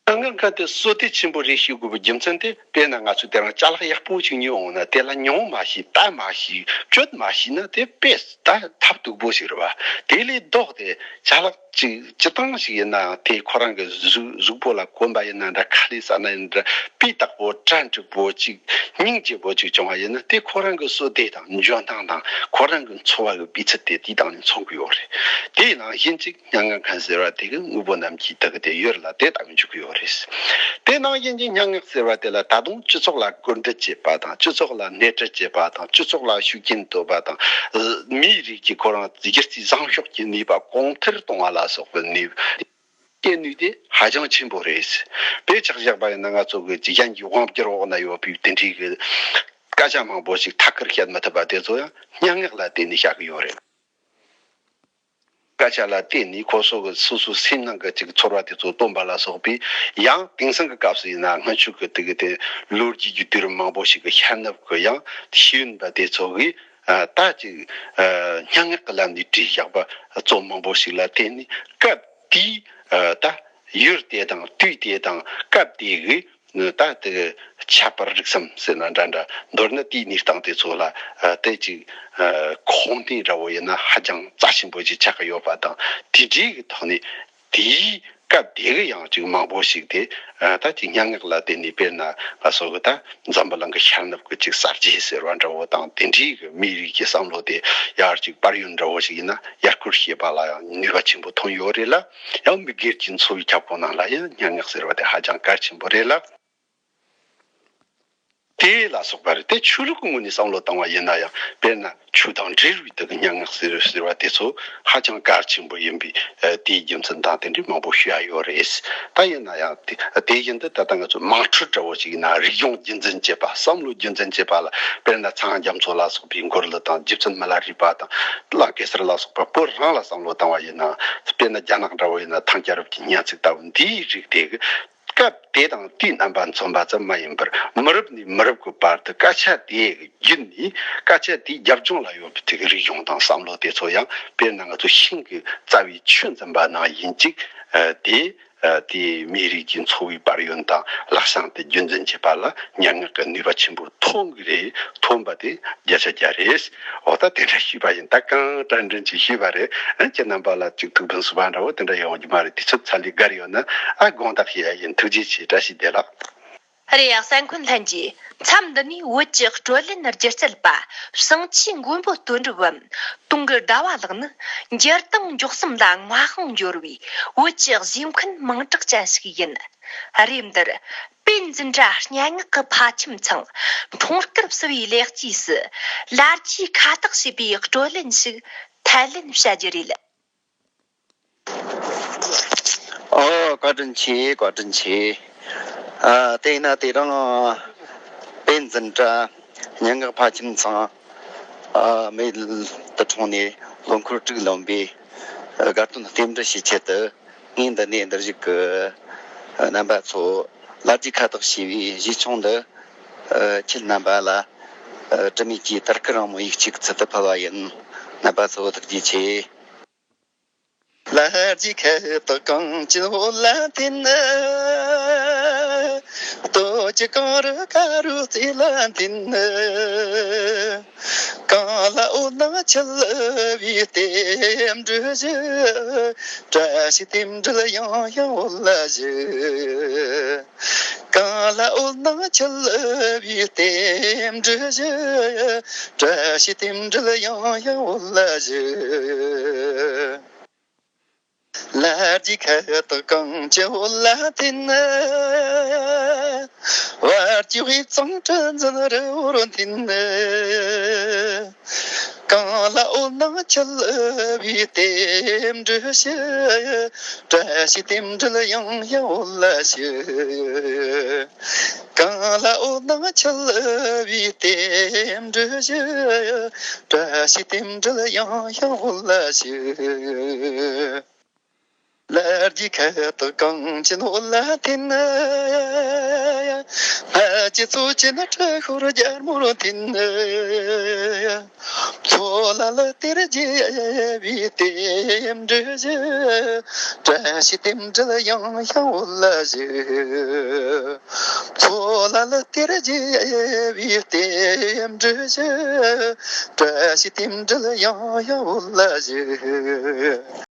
སྙན་ངག་མཁན་དེ་བསོད་བདེ་ཆེན་པོ་རེད་ཞུ་དགོས་པའི་རྒྱུ་མཚན་དེ། དཔེར་ན་ང་ཚོས་དེ་རིང་ཅ་ལག་ཡག་པོ་ཞིག་ཉོས་འོང་ན། དེ་ལ་མྱོང་མ་ཤེས། ལྟ་མ་ཤེས། སྤྱོད་མ་ཤེས་ན་དེ་དཔེ་ད་ཐབས་སྡུག་པོ་ཞིག་རེད་བ། དེ་ལས་ལྡོག་སྟེ་ཅ་ལག་ཅིག་སྤྱིར་བཏང་ཞིག་ཡིན་ནའང་དེ་ཁོ་རང་གི་གཟུགས་གཟུགས་པོ་ལ་གོན་པ་ཡིན་ན་འདྲ། ཁ་ལས་ཟ་ན་ཡིན་འདྲ། སྤུས་དག་པོ་གྲ་འགྲིག་པོ་ཅིག་སྙིང་རྗེ་པོ་ཅིག་བྱུང་བ་ཡིན་ན། དེ་ཁོ་རང་གི་བསོད་བདེ་དང་འཇོན་ཐང་དང་ཁོ་རང་གི་འཚོ་བ་གི་སྤུས་ཚད་དེ་དེའི་སྟེང་ནས་མཚོན་གི་ཡོད་རེད། དེ་ནང་བཞིན་ཅིག་སྙན་ངག་མཁན་ཟེར་བ་དེ་གི་དངོས་པོ་རྣམས་ཀྱི་དག་གི་དེ་ཡུལ་ལ་དེ་ལྟ་བུ་འཇུག་གི་ཡོད་རེད། དེ་ནང་བཞིན་གྱི་སྙན་ངག་ཟེར་བ་དེ་ལ་ད་དུང་སྤྱི་ཚོགས་ལ་བཀུར་འདེབས་བྱེད་པ་དང་། སྤྱི་ཚོགས་ལ་སྣེ་ཁྲིད་བྱེད་པ་དང་། སྤྱི་ཚོགས་ལ་ཤུགས་རྐྱེན་ཐོབ་པ་དང་། མིའི་རིགས་ཀྱི་ཁོ་རང་གཞི་རྩའི་བཟང་ཕྱོགས་ཀྱི་ནུས་པ་གོང་མཐོར་གཏོང་བ་ལ་སོགས་པའི་ནུས་པ། སྐྱེད་ནུས་དེ་ཧ་ཅང་ཆེན་པོ་རེད། དཔེ་ཆ་བཞག་པ་ཡིན་ན། ང་ཚོ་གི་གཞན་གྱི་དབང་སྒྱུར་འོག་ན་ཡོད་པའི་དེ་འདྲའི་གི་སྐད་ཆ་མང་པོ་ཞིག་ཐད་ཀར་བཤད་མི་ཐུབ་པ་དེ་ཚོ་ཡང་སྙན་ངག་ལ་བརྟེན་ནས་བཤད་གི་ཡོད་རེད། སྐད་ཆ་ལ་བརྟེན་ནས་ཁོ་ཚོ་གི་སོ་སོའི་སེམས་ནང་གི་ཅིག་ཚོར་བ་དེ་ཚོ་སྟོན་པ་ལ་སོགས་པའི། ཡང་དེང་སང་གི་སྐབས་སུ་ཡིན་ན། སྔོན་ཆད་ཀྱི་དེ་གི་དེ་ལོ་རྒྱུས་ཀྱི་དུས་རིམ་མང་པོ་ཞིག་གི་ཤེས་རྣམ་གི་ཡང་ཤེས་ཡོན་པ་དེ་ཚོ་གིས་ད་ཅིག་སྙན་ངག་གི་ལམ་ནས་བྲིས་བཞག་པ་རྩོམ་མང་པོ་ཞིག་ལ་བརྟེན་ནས། སྐབས་དེའི་ད་ཡུལ་དེ་དང་དུས་དེ་དང་སྐབས་དེ་གི་ད་དེ་ཁྱད་པར་རིག་མཚམས་ཟེར་ན་འདྲ་འདྲ། མདོར་ན་དེའི་གནས་སྟངས་དེ་ཚོ་ལ་ཨ། དེ་ཅིག་ཨ། ཁུངས་ལྡན་འདྲ་བོ་ཡིན་ན་ཧ་ཅང་རྩ་ཆེན་པོ་ཅིག་ཆགས་ཀྱི་ཡོད་པ་དང་། དེ་འདྲའི་གི་ཐོག་ནས་དེའི་སྐབས་དེ་གི་ཡང་ཅིག་མང་པོ་ཞིག་དེ་ཨ། ད་ཅིག་སྙན་ངག་ལ་བརྟེན་ནས། དཔེར་ན་ང་ཚོ་གི་ད་འཛམ་བུ་གླིང་གི་ཤར་ནུབ་ཀྱི་ཅིག་གསར་བརྗེ་ཟེར་བ་འདྲ་བོ་དང་། དེ་འདྲའི་གི་མིའི་རིགས་ཀྱི་བསམ་བློ་དེ་ཡར་ཅིག་པར་ཡོད་འདྲ་བོ་ཞིག་ཡིན་ན་ཡར་སྐུལ་བྱེད་པ་ལ་ཡང་ནུས་པ་ཆེན་པོ་ཐོན་ཡོད་རེད་ལ། ཡང་མི་སྒེར་གྱི་འཚོ་བའི་ཁྱབ་ཁོངས་ནང་ལ་ཡང་སྙན་ངག་ཟེར་བ་དེ་ཧ་ཅང་གལ་ཆེན་པོ་རེད་ལ། དེ་ལ་སོགས་པ་རེད། དེ་ཆོས་ལུགས་ཀྱི་ངོས་ནས་བསམ་བློ་བཏང་བ་ཡིན་ན་ཡང་། དཔེར་ན་ཆོས་དང་འབྲེལ་བའི་དེ་གི་སྙན་ངག་ཟེར་ཟེར་བ་དེ་ཚོ་ཧ་ཅང་གལ་ཆེན་པོ་ཡིན་པའི་ཨ། དེའི་རྒྱུ་མཚན་དང་དེ་འདྲའི་མང་པོ་ཞུ་ཡ་ཡོད་རེད། ད་ཡིན་ན་ཡང་དེ་དེ་བཞིན་དུ་ད་ལྟ་ང་ཚོ་དམངས་ཁྲོད་འདྲ་བོ་ཞིག་ཡིན་ན། རིག་གཞུང་རྒྱུན་འཛིན་བྱེད་པ། བསམ་བློ་རྒྱུན་འཛིན་བྱེད་པ་ལ། དཔེར་ན་ཚངས་དབྱངས་རྒྱ་མཚོ་ལ་སོགས་པའི་མགུར་གླུ་དང་། རྗེ་བཙུན་མི་ལ་རས་པ་དང་། གླང་གེ་སར་ལ་སོགས་པ་བོད་རང་ལ་བསམ་བློ་བཏང་བ་ཡིན་ན། དཔེར་ན་རྒྱ་ནག་འདྲ་བོ་ཡིན་ན་ཐང་སྐྱ་རབས་ཀྱི་སྙན་ཚིག་ལྟ་བུ། འདིའི་རིགས་དེ་གི་སྐབས་དེ་དང་དུས་རྣམ་པ་མཚོན་པ་ཙམ་མ་ཡིན་པར། མི་རབས་ནས་མི་རབས་ཀྱི་བར་དུ་སྐད་ཆ་དེ་བརྒྱུད་ནས། སྐད་ཆ་དེའི་རྒྱབ་ལྗོངས་ལ་ཡོད་པའི་དེ་གི་རིག་གཞུང་དང་བསམ་བློ་དེ་ཚོ་ཡང་། དཔེར་ན་ང་ཚོ་ཤིང་གི་རྩ་བའི་ཆུ་འཛིན་པ་ནང་བཞིན་ཅིག་ཨ། དེ་ཨ། དེའི་མིའི་རིགས་ཀྱི་འཚོ་བའི་དཔལ་ཡོན་དང་ལག་བཟང་དེ་རྒྱུན་འཛིན་བྱེད་པ་ལ་སྙན་ངག་གི་ནུས་པ་ཆེན་པོ་ཐོན་གི་རེད། ཐོན་པ་དེ་བརྒྱ་ཆ་བརྒྱ་རེད། འོ། ད་དེ་འདྲ་ཞུས་པ་ཡིན། ད་གང་དྲན་དྲན་ཅིག་ཞུས་པ་རེད། ཨ། ཁྱེད་རྣམ་པ་ལ་ཅིག་ཐུགས་ཕན་གསོས་པ་འདྲ་བོ་དེ་འདྲ་ཡོང་རྒྱུ་མ་རེད། དུས་ཚོད་ཚར་ལས་བརྒལ་ཡོད་ན། ཨ། དགོངས་དག་ཞུ་ཡ་ཡིན། ཐུགས་རྗེ་ཆེ། བཀྲ་ཤིས་བདེ་ལེགས། རེད་ཡ། གསན་མཁན་ལྷན་རྒྱས། མཚམས་འདི་ནས་བོད་ཀྱི་དཀྲོལ་ལེན་སྒྱུ་རྩལ་པ་བྱང་ཆུབ་མགོན་པོ་དོན་གྲུབ་བམ་དུང་གི་ཟླ་བ་ལགས་ནི། འགྱུར་དང་མགྱོགས་གསུམ་ལ་མངའ་དབང་འབྱོར་བའི་བོད་ཀྱི་གཟིམ་མཁན་མིང་གྲགས་ཅན་ཞིག་ཡིན། རེབ་འདིར་ དཔེ་འཛིན་གྲྭ་སྙན་ངག་གི་ཕ་ཁྱིམ་ཚང་འཁྲུངས་སྐར་བསུ་བའི་ལེགས་སྐྱེས་སུ་ལ་རྒྱའི་ཁ་བཏགས་ཞེས་པའི་བགྲོ་གླེང་ཞིག་ཐད་ལེན་བྱ་རྒྱུ་རེད། ཨོ། བཀའ་དྲིན་ཆེ། བཀའ་དྲིན་ཆེ། ཨ། དེས་ན་དེ་རིང་དཔེ་འཛིན་གྲྭ་སྙན་ངག་ཕ་ཁྱིམ་ཚང་ཨ། མེ་དུ་འཁྲུངས་ནས་ལོ་འཁོར་དྲུག་ལོན་པའི་དགའ་སྟོན་རྟེན་འབྲེལ་ཞུ་ཆེད་དུ། ངས་འདི་ནས་འདིར་བཞུགས་ཀྱི་རྣམ་པ་ཚོ། ལ་རྒྱའི་ཁ་བཏགས་ཞེས་པའི་གཞས་ཆུང་འདི་ཁྱེད་རྣམ་པ་ལ་དྲི་མེད་ཀྱི་དར་དཀར་རིང་མོ་ཡིག་གཅིག་ཚུལ་དུ་ཕུལ་བ་ཡིན། རྣམ་པ་ཚོ་ཐུགས་རྗེ་ཆེ། ལ་རྒྱའི་ཁ་བཏགས་གངས་ཅན་བོད་ལ་འཐེན། སྟོད་ཀྱི་གངས་རི་དཀར་རོ་རྩེ་ལ་འཐེན། གངས་ལ་འོད་སྣང་འཁྱིལ་བའི་རྟེན་འབྲེལ་ཞུ། བཀྲ་ཤིས་རྟེན་འབྲེལ་ཡང་ཡང་བོད་ལ་ཞུ། གངས་ལ་འོད་སྣང་འཁྱིལ་བའི་རྟེན་འབྲེལ་ཞུ། བཀྲ་ཤིས་རྟེན་འབྲེལ་ཡང་ཡང་བོད་ལ་ཞུ། ལ་རྒྱའི་ཁ་བཏགས་གངས་ཅན་བོད་ལ་འཐེན། བར་གྱི་དབུས་གཙང་གྲུ་འཛིན་རི་བོར་འཐེན། གངས་ལ་འོད་སྣང་འཁྱིལ་བའི་རྟེན་འབྲེལ་ཞུ། བཀྲ་ཤིས་རྟེན་འབྲེལ་ཡང་ཡང་བོད་ལ་ཞུ། གངས་ལ་འོད་སྣང་འཁྱིལ་བའི་རྟེན་འབྲེལ་ཞུ། བཀྲ་ཤིས་རྟེན་འབྲེལ་ཡང་ཡང་བོད་ལ་ཞུ། ལ་རྒྱའི་ཁ་བཏགས་གངས་ཅན་བོད་ལ་འཐེན། སྨད་ཀྱི་མཚོ་ཆེན་ཁྲི་ཤོར་རྒྱལ་མོར་འཐེན། མཚོ་ལ་ལུ་གཏེར་རྒྱས་པའི་རྟེན་འབྲེལ་ཞུ། བཀྲ་ཤིས་རྟེན་འབྲེལ་ཡང་ཡང་བོད་ལ་ཞུ། མཚོ་ལ་ལུ་གཏེར་རྒྱས་པའི་རྟེན་འབྲེལ་ཞུ། བཀྲ་ཤིས་རྟེན་འབྲེལ་ཡང་ཡང་བོད་ལ་ཞུ།